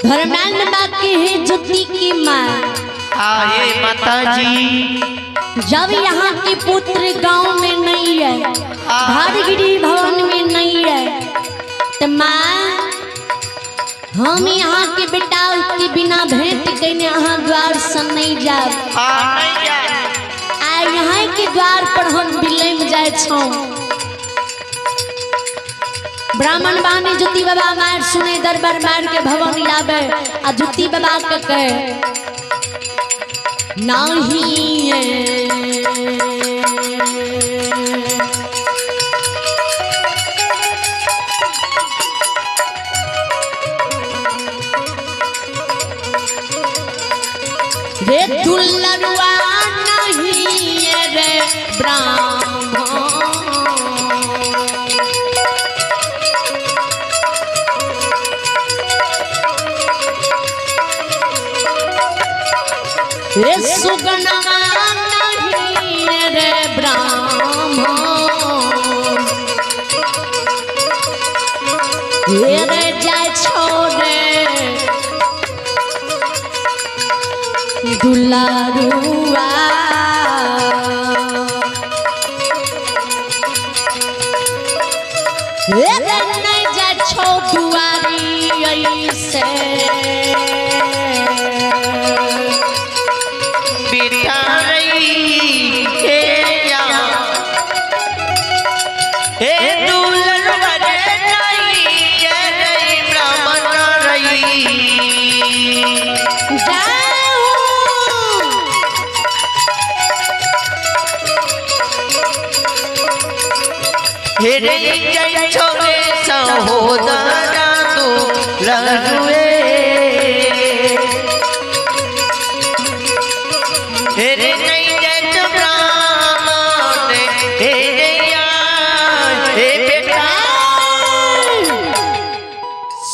धर्मानंद बाकी है ज्योति की माँ। आए माता जी। जब यहाँ के पुत्र गांव में नहीं है, भारगिरी भवन में नहीं है, तो माँ हम यहाँ के बेटा के बिना भेंट कने यहाँ द्वार से नहीं जाब। आ यहाँ के द्वार पर हम बिलम जाए छो। ब्राह्मण बानी ज्योति बाबा मार सुने दरबार मार के भवन आवे आ ज्योति बाबा के कहे नाही रे दुलरुआ नहीं रे ब्राह्मण रे सुगनवा नहीं रे ब्राह्मण रे जाय छोड़े दुलारुआ रे नहीं जाय छो दुआरी ऐसे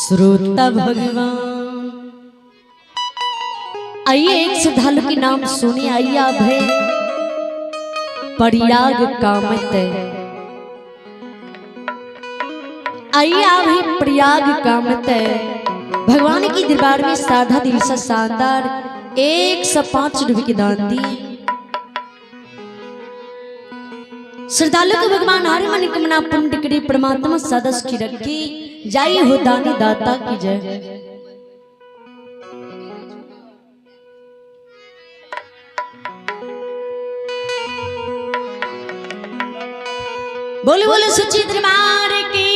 श्रोता भगवान। आइए एक श्रद्धालु के नाम सुने। आइए आप है प्रयाग कामत। आइए आप है प्रयाग कामत। भगवान की दरबार में साधा दिल से शानदार 105 रुपये की दान दी। श्रद्धालु को भगवान हर मन कामना पूर्ण करे, परमात्मा सदा सुखी रखे। जय हो दानी दाता की जय। बोले बोले सच्ची दरबार की।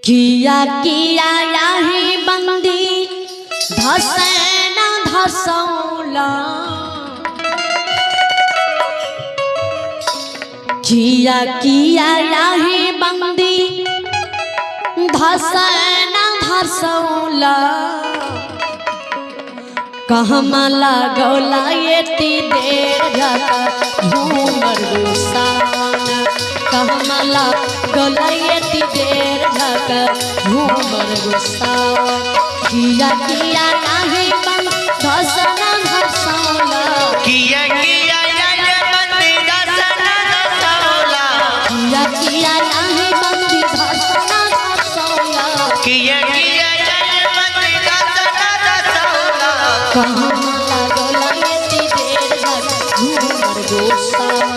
किया किया याही बंदी धसे न धसौला, किया किया याही बंदी धसे न धसौला, कहमा लागौला एती देर जाता झूमर गोसाना, कहमा लागौला एती देर जाता झूमर गोसाना। किया किया नाही बंद धसना धसौला, किया किया नाही बंद धसना धसौला, किया किया नाही बंद धसना धसौला, किया किया नाही बंद धसना धसौला, कहमा लागौला एती देर जाता झूमर गोसाना,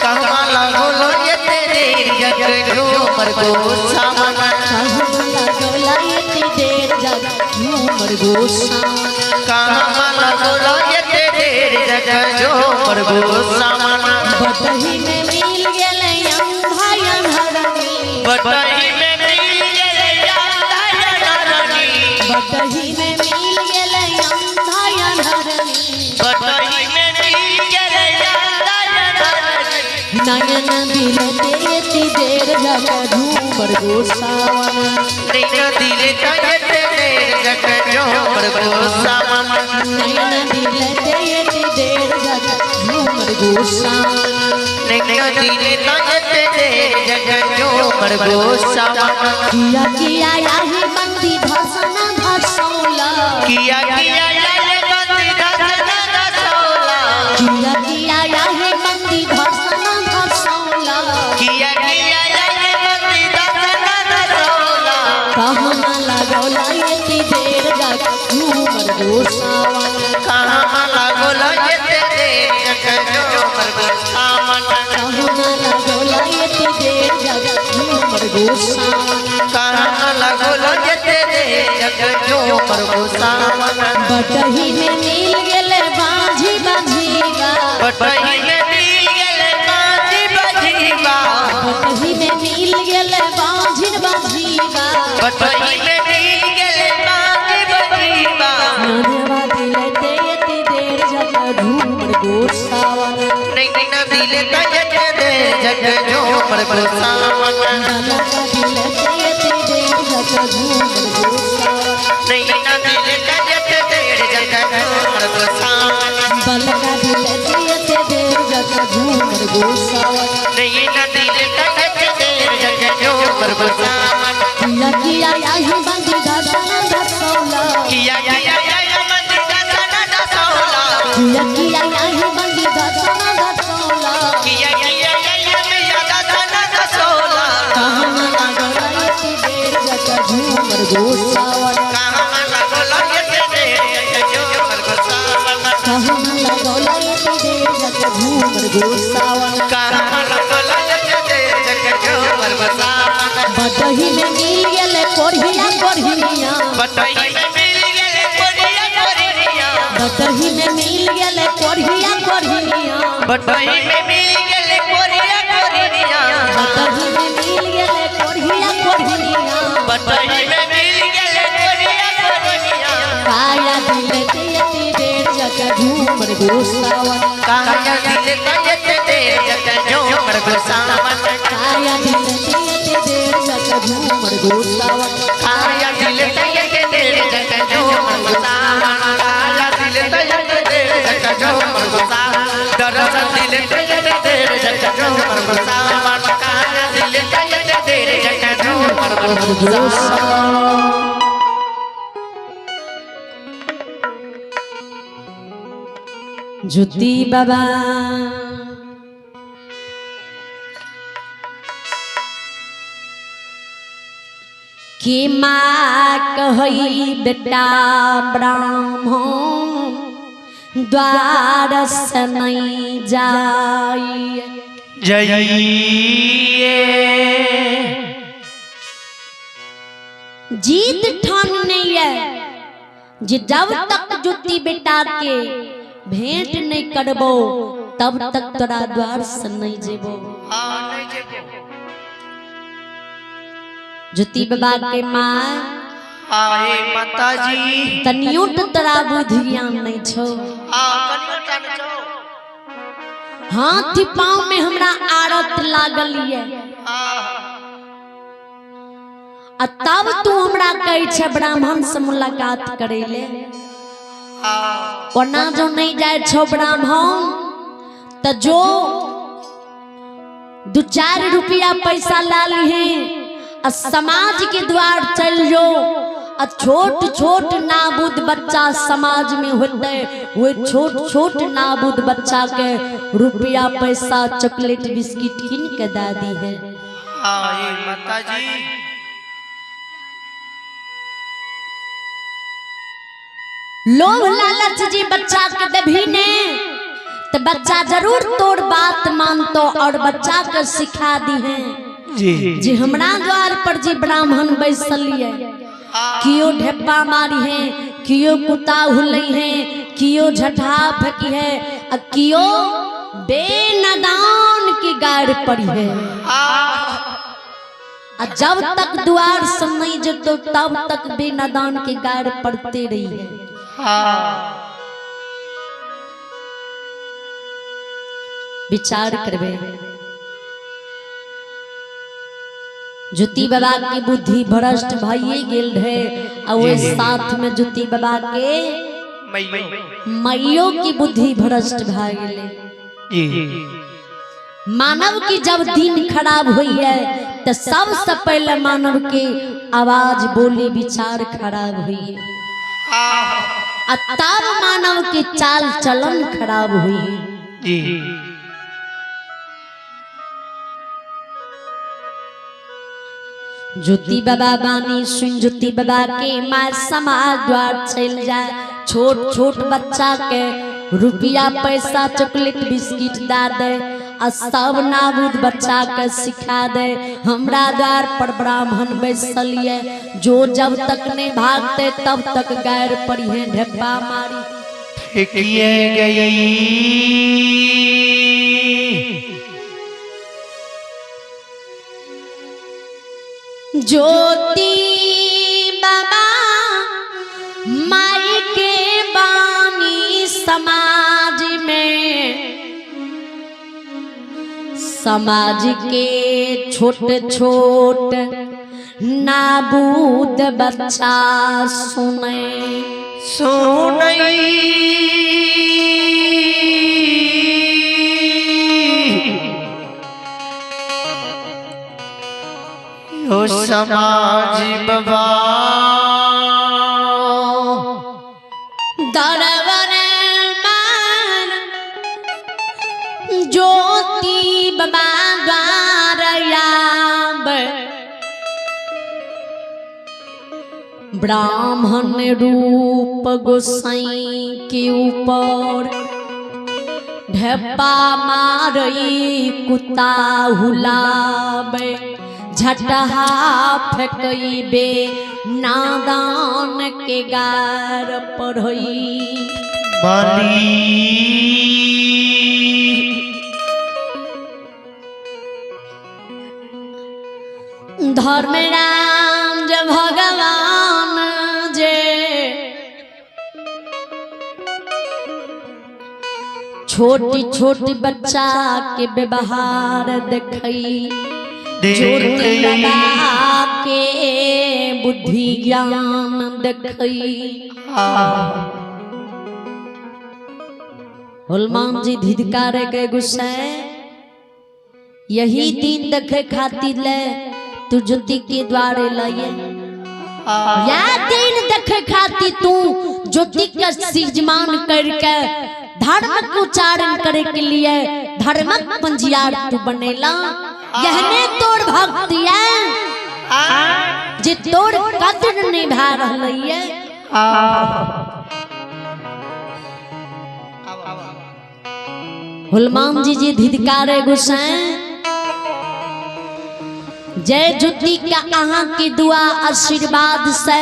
कहमा लागौला एती देर जाता झूमर गोसाना, कहमा लागौला एती देर जाता झूमर गोसाना, कहमा लागौला एती देर जाता झूमर गोसाना। बटही में मिल गेलै अंधा अन्हरनी, बटही में मिल गेलै अंधा अन्हरनी, बटही में मिल गेलै अंधा अन्हरनी, बटही में मिल गेलै अंधा अन्हरनी, नयन दिलते एती देर जाता झूमर गोसाना, नयन दिलते एती देर जाता झूमर गोसाना, नयन दिलते एती देर जाता झूमर गोसाना, नयन दिलते एती देर जाता झूमर गोसाना। किया किया याही बंदी धसना धसौला, किया किया याही बंदी धसना धसौला, किया किया याही बंदी धसना धसौला, किया किया याही बंदी धसना धसौला, कहमा लागौला एती देर जाता झूमर गोसाना, कहमा लागौला एती देर जाता झूमर गोसाना, कहमा लागौला एती देर जाता झूमर गोसाना, कहमा लागौला एती देर जाता झूमर गोसाना। बटही में मिल गेलै बाँझी बाँझीबा, बटही में मिल गेलै बाँझी बाँझीबा, बटही में मिल गेलै बाँझिन बाँझीबा, बटही में मिल गेलै बाँझी बाँझीबा, ननवा दिलते एती देर जाता झूमर गोसाना, नैना दिलते एती देर जाता झूमर गोसाना, ननवा दिलते एती देर जाता झूमर गोसाना, नैना दिलते एती देर जाता झूमर गोसाना, बलका दिलते एती देर जाता झूमर गोसाना, नैना दिलते एती देर जाता झूमर गोसाना। किया किया याही बंदी धसना धसौला, किया किया याही बंदी धसना धसौला, किया किया याही बंदी धसना धसौला, किया किया याही बंदी धसना धसौला, कहमा लागौला एती देर जाता झूमर गोसाना, कहमा लागौला एती देर जाता झूमर गोसाना, कहमा लागौला एती देर जाता झूमर गोसाना। कहमा लागौला एती देर जाता झूमर गोसाना। बटही में मिल गेलै कोढ़िया कोढ़िया, बटही में मिल गेलै कोढ़िया कोढ़िया, बटही में मिल गेलै कोढ़िया कोढ़िया, बटही में मिल गेलै कोढ़िया कोढ़िया, बटही में मिल गेलै कोढ़िया कोढ़िया, बटही में मिल गेलै कोढ़िया कोढ़िया, काया दिलते एती देर जाता झूमर गोसाना, काया दिलते एती देर जाता झूमर गोसाना, काया दिलते एती देर जाता झूमर गोसाना, काया दिलते एती देर जाता झूमर गोसाना, काया दिलते एती देर जाता झूमर गोसाना, दरस दिलते एती देर जाता झूमर गोसाना, काया दिलते एती देर जाता झूमर गोसाना। ज्योति बाबा के माँ कहई बेटा ब्राह्मण द्वार से नहीं जाई जइए जीत ठान नहीं है जे जब तक ज्योति बेटा के भेंट नहीं करबो तब तक तोरा द्वार से नहीं जेबो। हाँ नहीं जेबो। ज्योति बाबा के माँ हाँ माता जी तनियो तो तोरा बुद्धि ज्ञान नहीं छो। हाँ कनियो टा नहीं छो। हाथ पाँव में हमरा आरत लागल ये आ तब तू हमरा कहै छै ब्राह्मण से मुलाकात करे ले। ओना जो नहीं जाए छो ब्राह्मण तो जो 2-4 रुपया पैसा ला ली आ समाज के द्वार चल जो आ छोट छोट नाबूद बच्चा समाज में होते वो छोट छोट नाबूद बच्चा के रुपया पैसा चॉकलेट बिस्किट किन के दादी है। हाँ माता जी लोभ लालच जी बच्चा के दभी ने तो बच्चा जरूर तोड़ बात मानतो और बच्चा के सिखा दी है जी जी हमरा द्वार पर जी ब्राह्मण बैसल है कियो ढेपा मारी है, कियो कुत्ता हुलई है, कियो झठा फेंकी है आ कियो बेनदान की गाड़ पड़ी है। आ जब तक द्वार से नहीं जतो तब तक बेनदान की गाड़ पड़ते रही है। विचार करबे ज्योति बाबा की बुद्धि भ्रष्ट भइए गेल रहे आ ओहि साथ में ज्योति बाबा के मैयो की बुद्धि भ्रष्ट भए गेलै। मानव की जब दिन खराब हुई है तो सबसे पहले मानव के आवाज बोली विचार खराब हुई है आ तब मानव के चाल चलन खराब हुई है। ज्योति बाबा बानी सुन ज्योति बाबा के मार समाज द्वार चल जाए छोट छोट बच्चा के रुपया पैसा चॉकलेट बिस्किट दा दे आ सब नाबूद बच्चा के सिखा दे हमरा द्वार पर ब्राह्मण बैसल ये जो जब तक नहीं भागते तब तक गैर पड़ी है ढेपा मारी गई। ज्योति बाबा माई के बानी समाज में समाज के छोट छोट नाबूद बच्चा सुने सुने यो समाज बाबा दरबर मान ज्योति बाबा द्वार आब ब्राह्मण रूप गोसाई के ऊपर ढेपा मारई कुत्ता हुलाबे झटहा फेंकबे नादान के गार पढ़ई बाली। धर्मराज भगवान जे छोटी छोटी बच्चा के व्यवहार देखई ज्योति बाबा के बुद्धि ज्ञान देखई। हनुमान जी धिधकारे के गुस्से यही दिन देखे खातिर ले तू ज्योति के द्वारे लाइए या दिन देखे खातिर तू ज्योति के सिजमान करके धर्म के उच्चारण करे के लिए धर्मक पंजियार तू बनेला यहने तोर भक्ति है जे तोर कदर नहीं भा रहलै है। हनुमान जी जी धिधकारे गुस्से जय ज्योति का अहाँ की दुआ आशीर्वाद से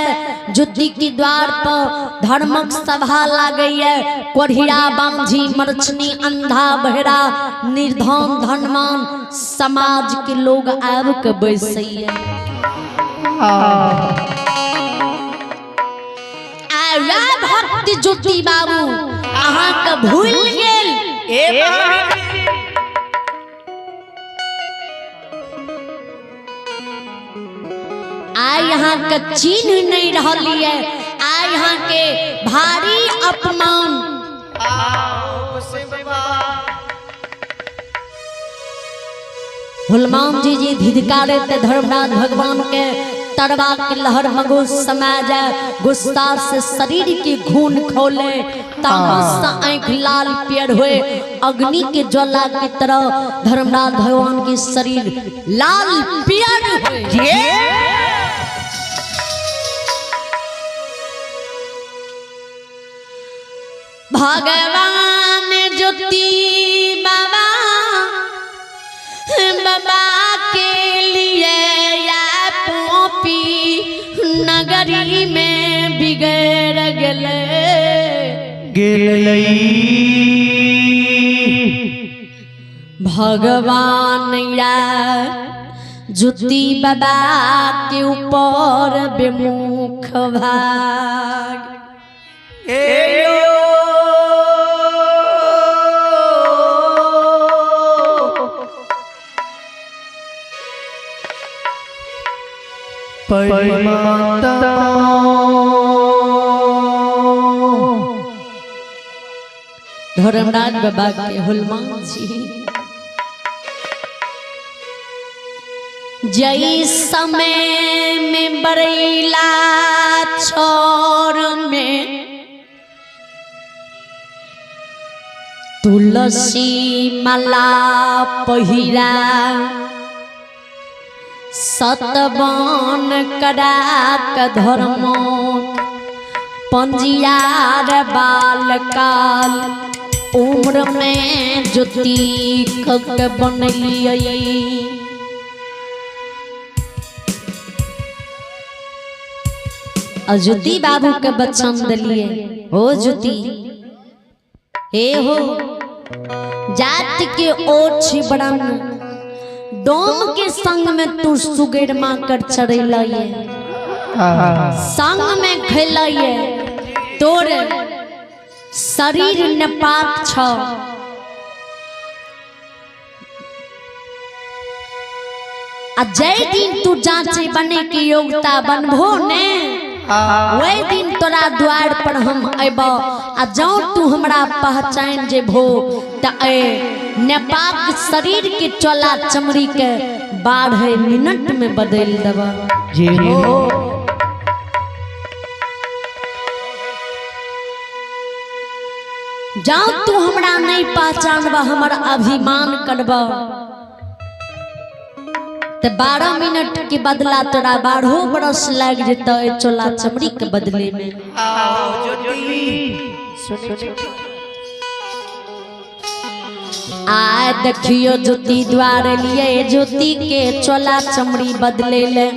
ज्योति के द्वार पर धर्मक सभा लागैए। कोढ़िया बांझी मरछनी अंधा बहरा निर्धन धनमान समाज के लोग आबि के बैसैए। आ वएह भक्त ज्योति बाबू अहाँ के भूल गेल। ए महावीर आइ यहाँ के चिन्ह नहीं रहलिए, आइ यहाँ के भारी अपमान। हनुमान जी जी धिधकारे ते धर्मराज भगवान के तरवा के लहर मगो समा जाए, गुस्सा से शरीर के खून खोले, तामस से आँख लाल पियर हुए, अग्नि के ज्वाला की तरह धर्मराज भगवान के शरीर लाल पियर हुए। भगवान ज्योति बाबा बाबा के लिए या पोपी नगरी में बिगड़ गले गेलई। भगवान या ज्योति बाबा के ऊपर विमुख भाग। धर्मराज बाबा के हनुमान जी जय समय में बरैला छोर में तुलसी माला पहिरा सतवन करा के धर्म पंजियार बाल काल उम्र में ज्योति के बनलियै। ज्योति बाबू के बचन दिलिए, हो ज्योति हे हो जात के ओछ बड़न डोम के संग में तू सुगेर माकर चढ़ैलये, संग में खेलये, तोर शरीर नपाक छ। आ जय दिन तू जांचे बने के योग्यता बनभो ने वही दिन तोरा द्वार पर हम अबो, आ जाओ तू हमरा पहचान जेबो त ए नेपाक शरीर के चोला चमड़ी के 12 मिनट में बदल देबा। जी हो जाओ तू हमरा नहीं पहचानबा, हमर अभिमान करबा त 12 मिनट के बदला तोरा 12 बरस लाग जेतौ ए चोला चमड़ी के बदले में। आ देखियो ज्योति द्वार लिए ज्योति के चोला चमड़ी बदले ले,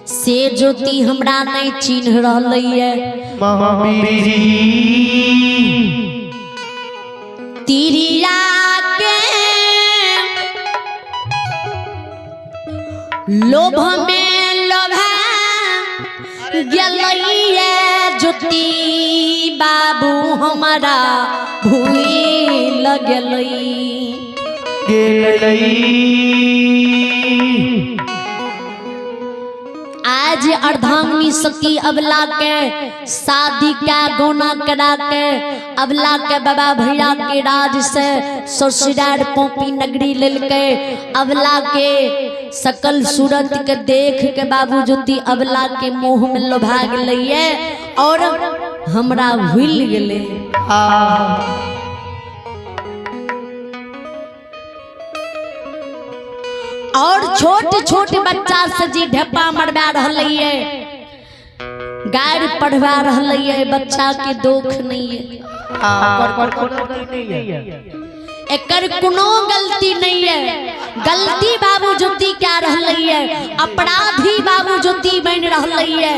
से ज्योति हमरा नहीं चिन्ह रहलै। तिरिया के लोभ में लोभा गेलैये ज्योति बाबू हमारा भूल गेलै। आज अर्धांगिनी सती अबला के शादी का गौना करा के अबला के बाबा भैया के राज से ससुरार पोपी नगरी लेलके। अबला के सकल सूरत के देख के बाबू ज्योति अबला के मोह में लोभा गेलैये और हमरा भूल गेलै। और छोट छोट बच्चा से जी ढेपा मरवा रहलै, गारि पढ़वा रहलै, बच्चा के दुख नहीं है। एकर कोनो गलती नहीं है। गलती बाबू ज्योति क्या रहलै है, अपराधी बाबू ज्योति बन रहलै है।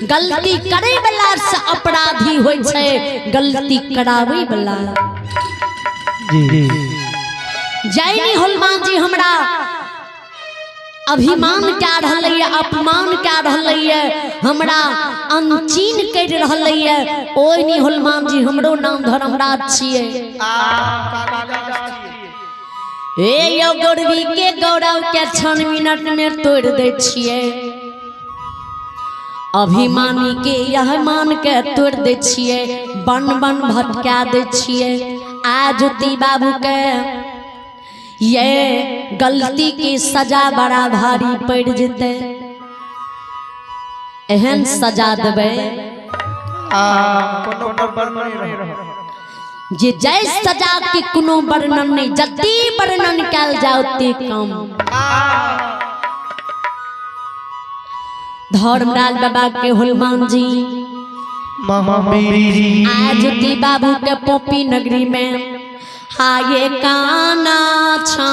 गलती करे वाला से अपराधी होय छै, गलती करावे वाला जी। जय हनुमान जी हमरा अभिमान क्या रहलै है, अपमान क्या रहलै है, हमरा अनचीन कर रहलै है। ओइ नी हनुमान जी हमरो नाम धर्मराज छियै। ए यो गौरवी के गौरव के क्षण मिनट में तोड़ दै छियै, अभिमानी के यह मान के तोड़ दै छियै, बन बन भटका दै छियै। आ ज्योति बाबू के ये गलती की सजा बड़ा भारी पड़ जते, एहन सजा देबै जे जय सजा के कोनो वर्णन नहीं, जते वर्णन कयल जाओ ते कम। धर्मराज बाबा के हनुमान जी आ ज्योति बाबू के पोपी नगरी में आये काना छा।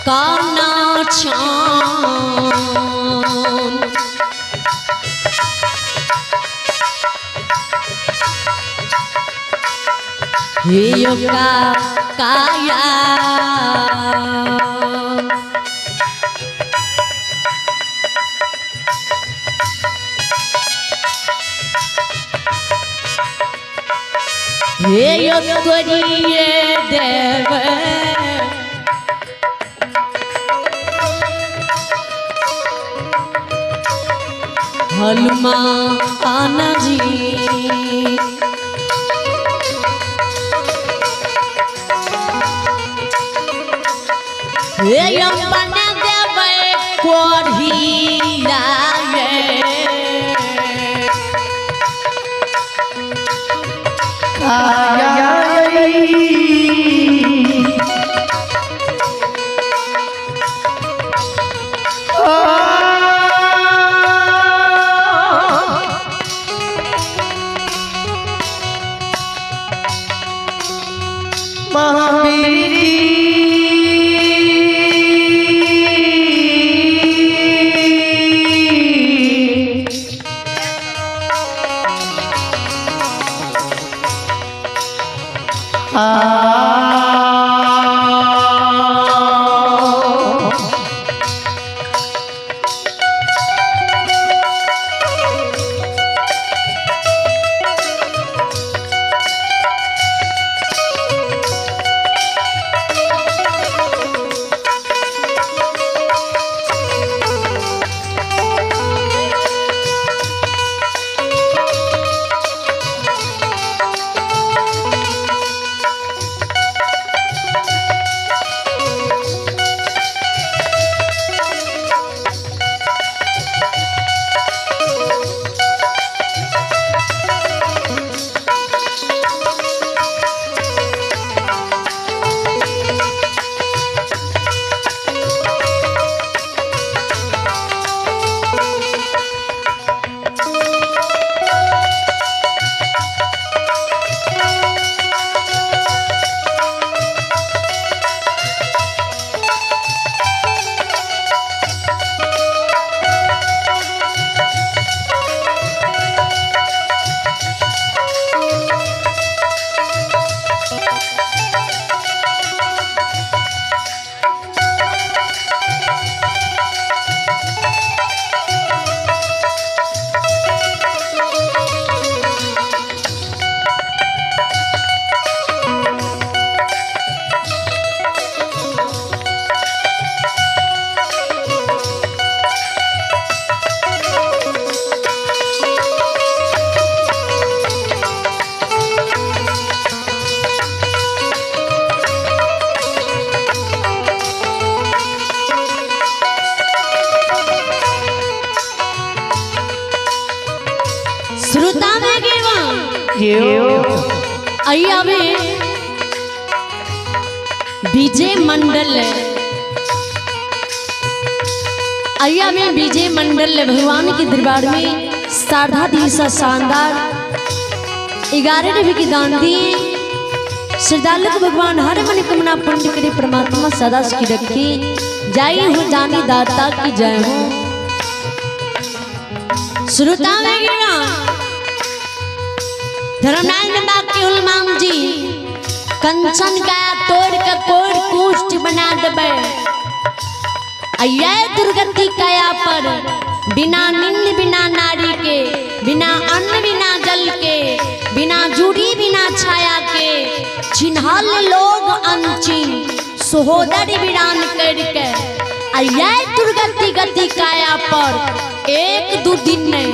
काना छा का काया हे यो तोरिए देव हनुमान जी। हे बना देबै कोढ़िया आ आइए अभी विजय मंडल, आइए में विजय मंडल भगवान के दरबार में साधा दिवसा शानदार 11 रुपये की दान दिए। श्रद्धालु को भगवान हर मनोकामना पूर्ण करे, परमात्मा सदा सुखी रखे। जय हो जानी दाता की जय हो। श्रोता धर्मनारायण बाकी हनुमान जी कंचन का तोड़ के कोर कुष्ठ बना देबे। अय्या दुर्गति काया पर बिना निंद बिना नारी के, बिना अन्न बिना जल के, बिना जूड़ी बिना छाया के, चिन्हल लोग अनचिन सहोदर वीरान करके। अय्या दुर्गति गति काया पर एक दो दिन नहीं,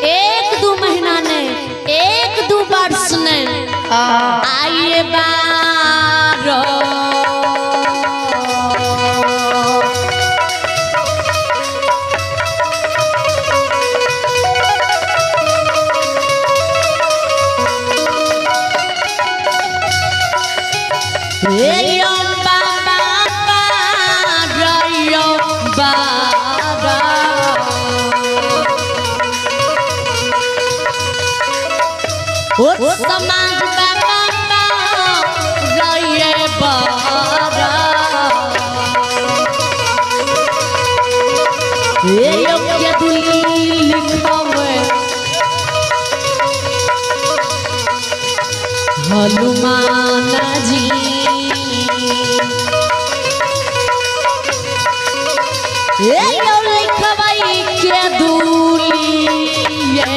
एक दो महीना नहीं, एक दो वर्ष नहीं, आइए बारो समाज बाबा रये बारा ये योग्य दुली लिखावे हनुमान जी। ये यो लिखवाई के दूली ये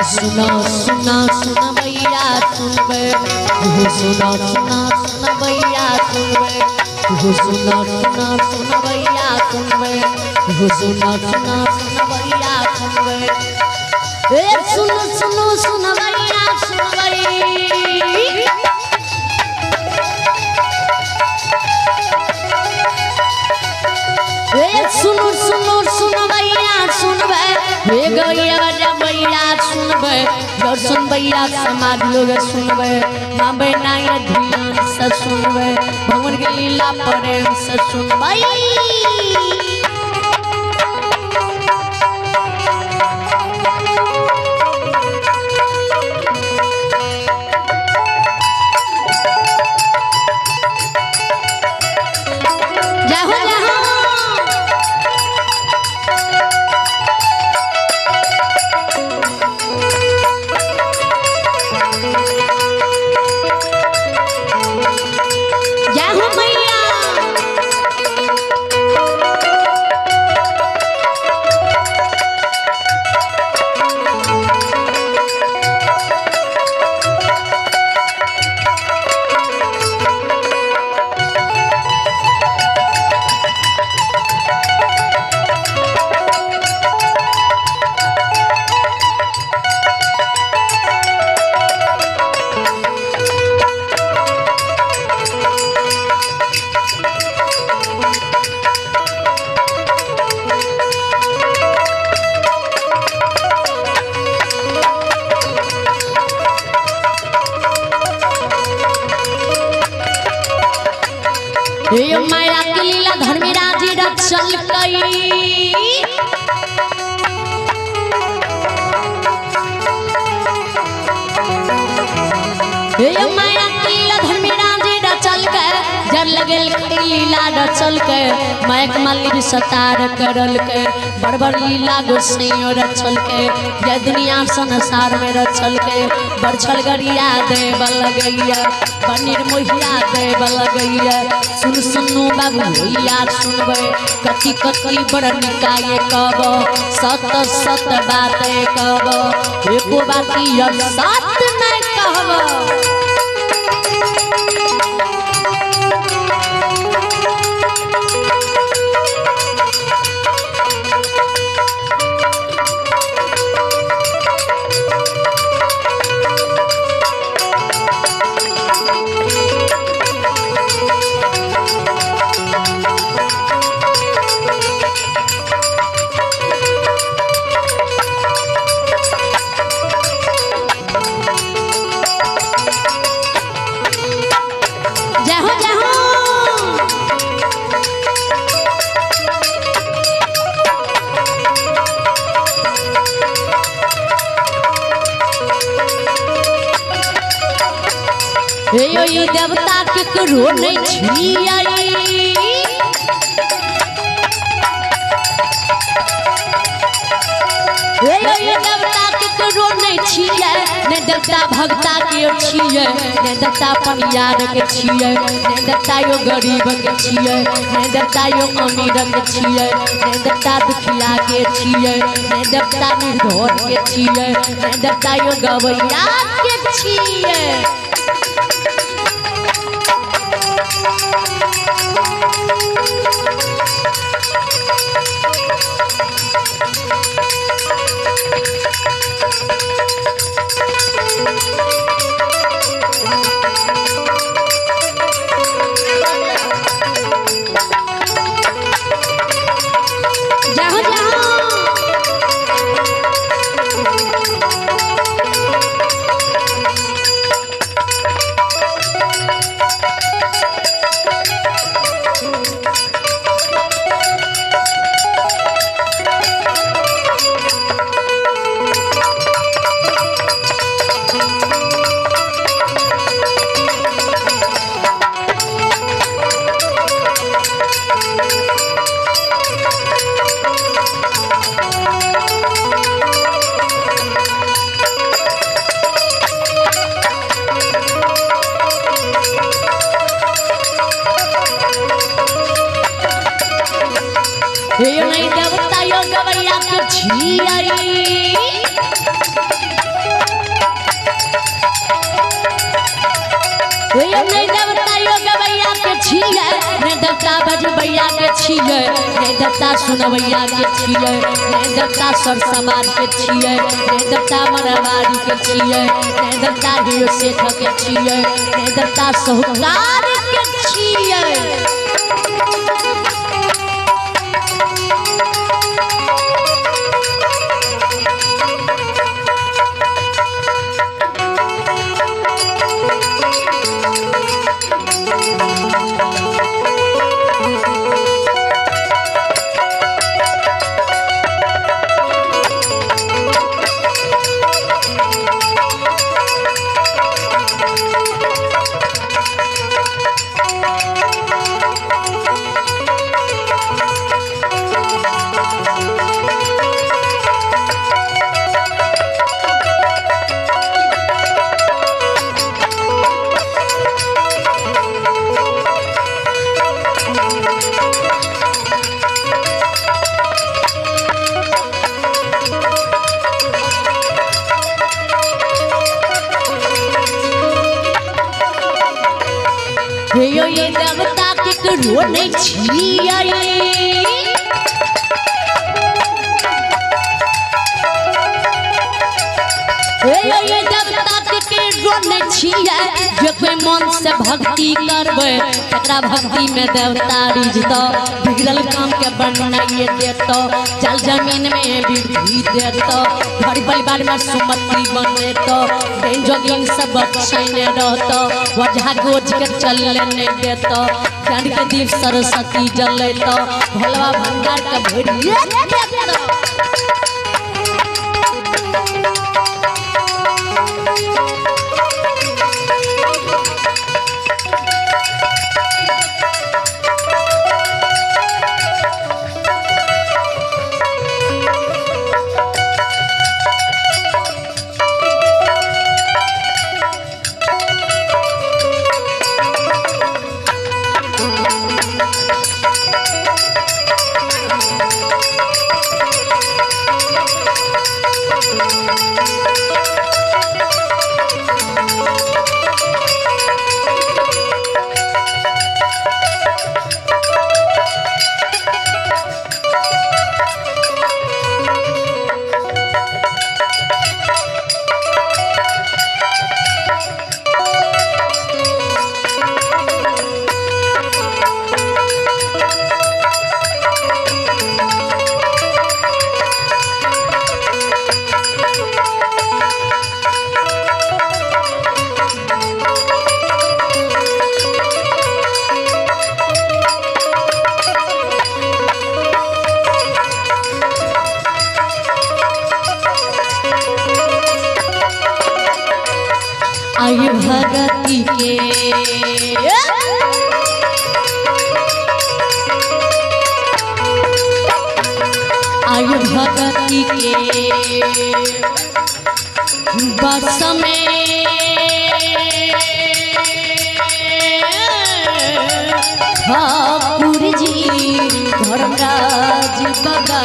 सुना सुना सुना भैया सुनबे, सुना सुना सुना भैया सुनबे, सुना सुना सुना भैया सुनबे, सुना सुना सुना भैया सुनबे, ए सुन सुनो सुन भैया सुनबे। ए सुनो सुनो सुन भैया सुनबे, हे गैया भैया सुनबे, जो सुन भैया समाज लोग सुनबे, माँ बहना ध्यान से सुनबे, भगवान के लीला प्रेम से सुनबे। रचल कई। हे माया के लीला धर्मी राजे रचल के, जर लगल के लीला रचल के, मायक माली सतार करल के, बड़ लीला गोसैयो रचल के, जय दुनिया संसार में रचल के, बरछल गरिया देव लगैया, पनीर मोहिया देव लगैया। सुन सुनु बाबू भैया सुनबै, कति कति बड़ निकाय कब, सत सत बात कब, एको बाती सात नहीं कहब। जय हो जय हो। हे यो ई देवता केकरो नहीं छियै, हे यो ई देवता केकरो नहीं छियै, ने देवता भक्ता के छियै, ने देवता पनियार के छियै, ने देवता यो गरीब के छियै, ने देवता यो अमीर के छियै, ने देवता दुखिया के छियै, ने देवता निर्धन के छियै, ने देवता यो गवैया के छियै। जय हो जय हो। हे नहीं देवता यो गवैया के छियै, हे नहीं देवता यो गवैया के छियै, ने देवता बजबैया के छियै, ने देवता सुनबैया के छियै, ने देवता सर समाज के छियै, ने देवता मरवाड़ी के छियै, ने देवता हियो सेठ के छियै, ने देवता साहूकार के छियै। हे यो ये देवता केकरो नहीं छियै, हे यो ये देवता केकरो जानै छियै, जे कोई मन से भक्ति करबै तकरा भक्ति में देवता रिझतौ, बिगड़ल काम के बनाइए देतौ, जल जमीन में वृद्धि देतौ, घर परिवार में सुमति बनेतौ, डाइन जोगिन सब बचैने रहतौ, ओझा गोझ के चलने नहीं देतौ, ज्ञान के दीप सरस्वती जलेतौ, भोलवा भंडार के भरिए देतौ। आई भगती के आई भगती के बस में ठाकुर जी धर्मराज बाबा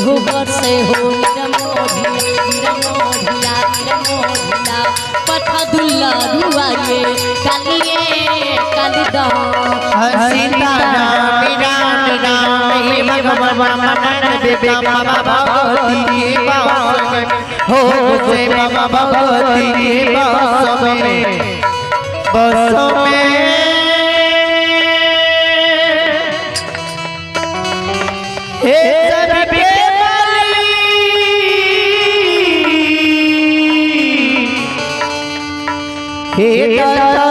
हो बरसे हो निरमोढ़िया निरमोढ़िया निरमोढ़िया पठा दुल्ला रुआए कालिए कालिदा। सीता राम राम राम हे भगवान मन विवेक बाबा भगवती के पास में हो से बाबा भगवती के पास में बस में हे सबके माली हे दाता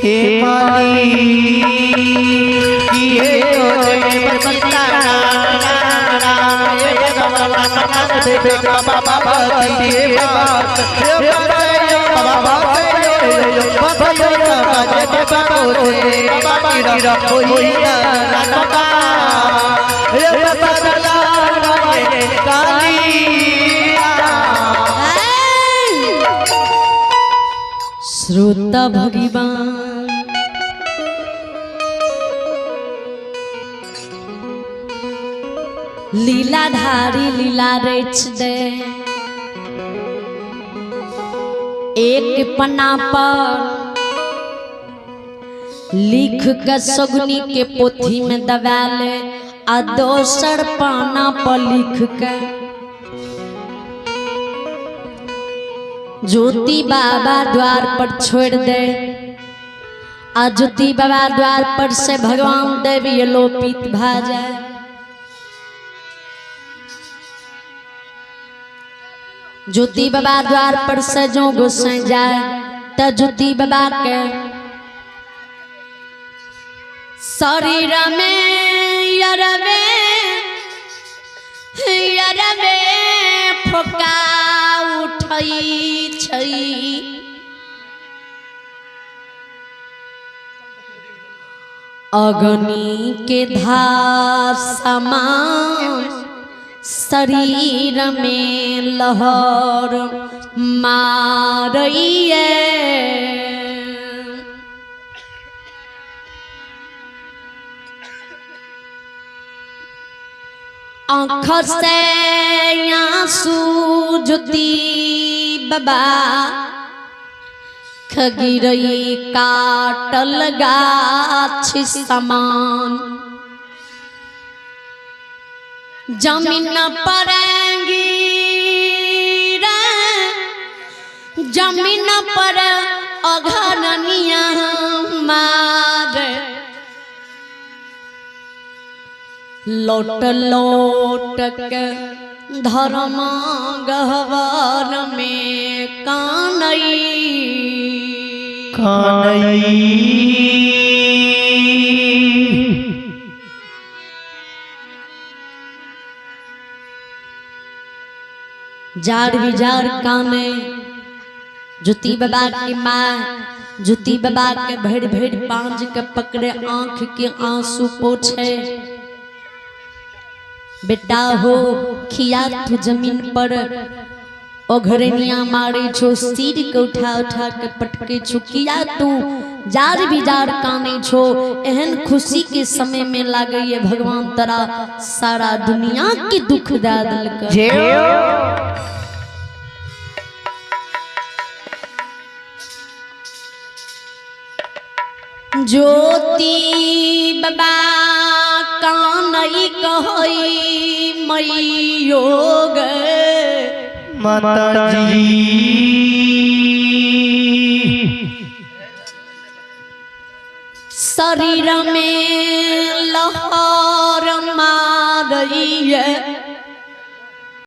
हे माली ये तोरे सीता राम राम हे भगवान मन विवेक बाबा भगवती के पास हे बाबा श्रोता भगवान लीलाधारी लीला रच दे, एक पन्ना पर लिख के सगुनी के पोथी में दबा ले आ दोसर पन्ना पर लिख के ज्योति बाबा द्वार पर छोड़ दे आ ज्योति बाबा द्वार पर से भगवान देवी लोपित भा जाए। ज्योति बाबा द्वार पर से जो गोसाई जाए त ज्योति बाबा के शरीर में यरवे यरवे फोका उठई छई, अग्नि के धार समान शरीर में लहर मारइए। आँख से आंसू ज्योति बाबा खगिरई काटल गाछ समान, जमीन पर जमीन पर अघरनिया मार लौट लौट के धर्म गहवर में कानई। कानई। जार विजार काने ज्योति बाबा की माँ ज्योति बाबा के भरि भरि पांज के पकड़े आंख के आंसू पोछे। बेटा हो खिया तू जमीन पर ओघरनिया मारे छो, सिर के उठा उठा के पटके छो, किया तू जार बिजार काने छो। एहन खुशी के समय में लागे ये भगवान तरा सारा दुनिया के दुख दा दिलक। ज्योति बाबा कानई कहई मैयोग माता जी। शरीर में लहर मारइए।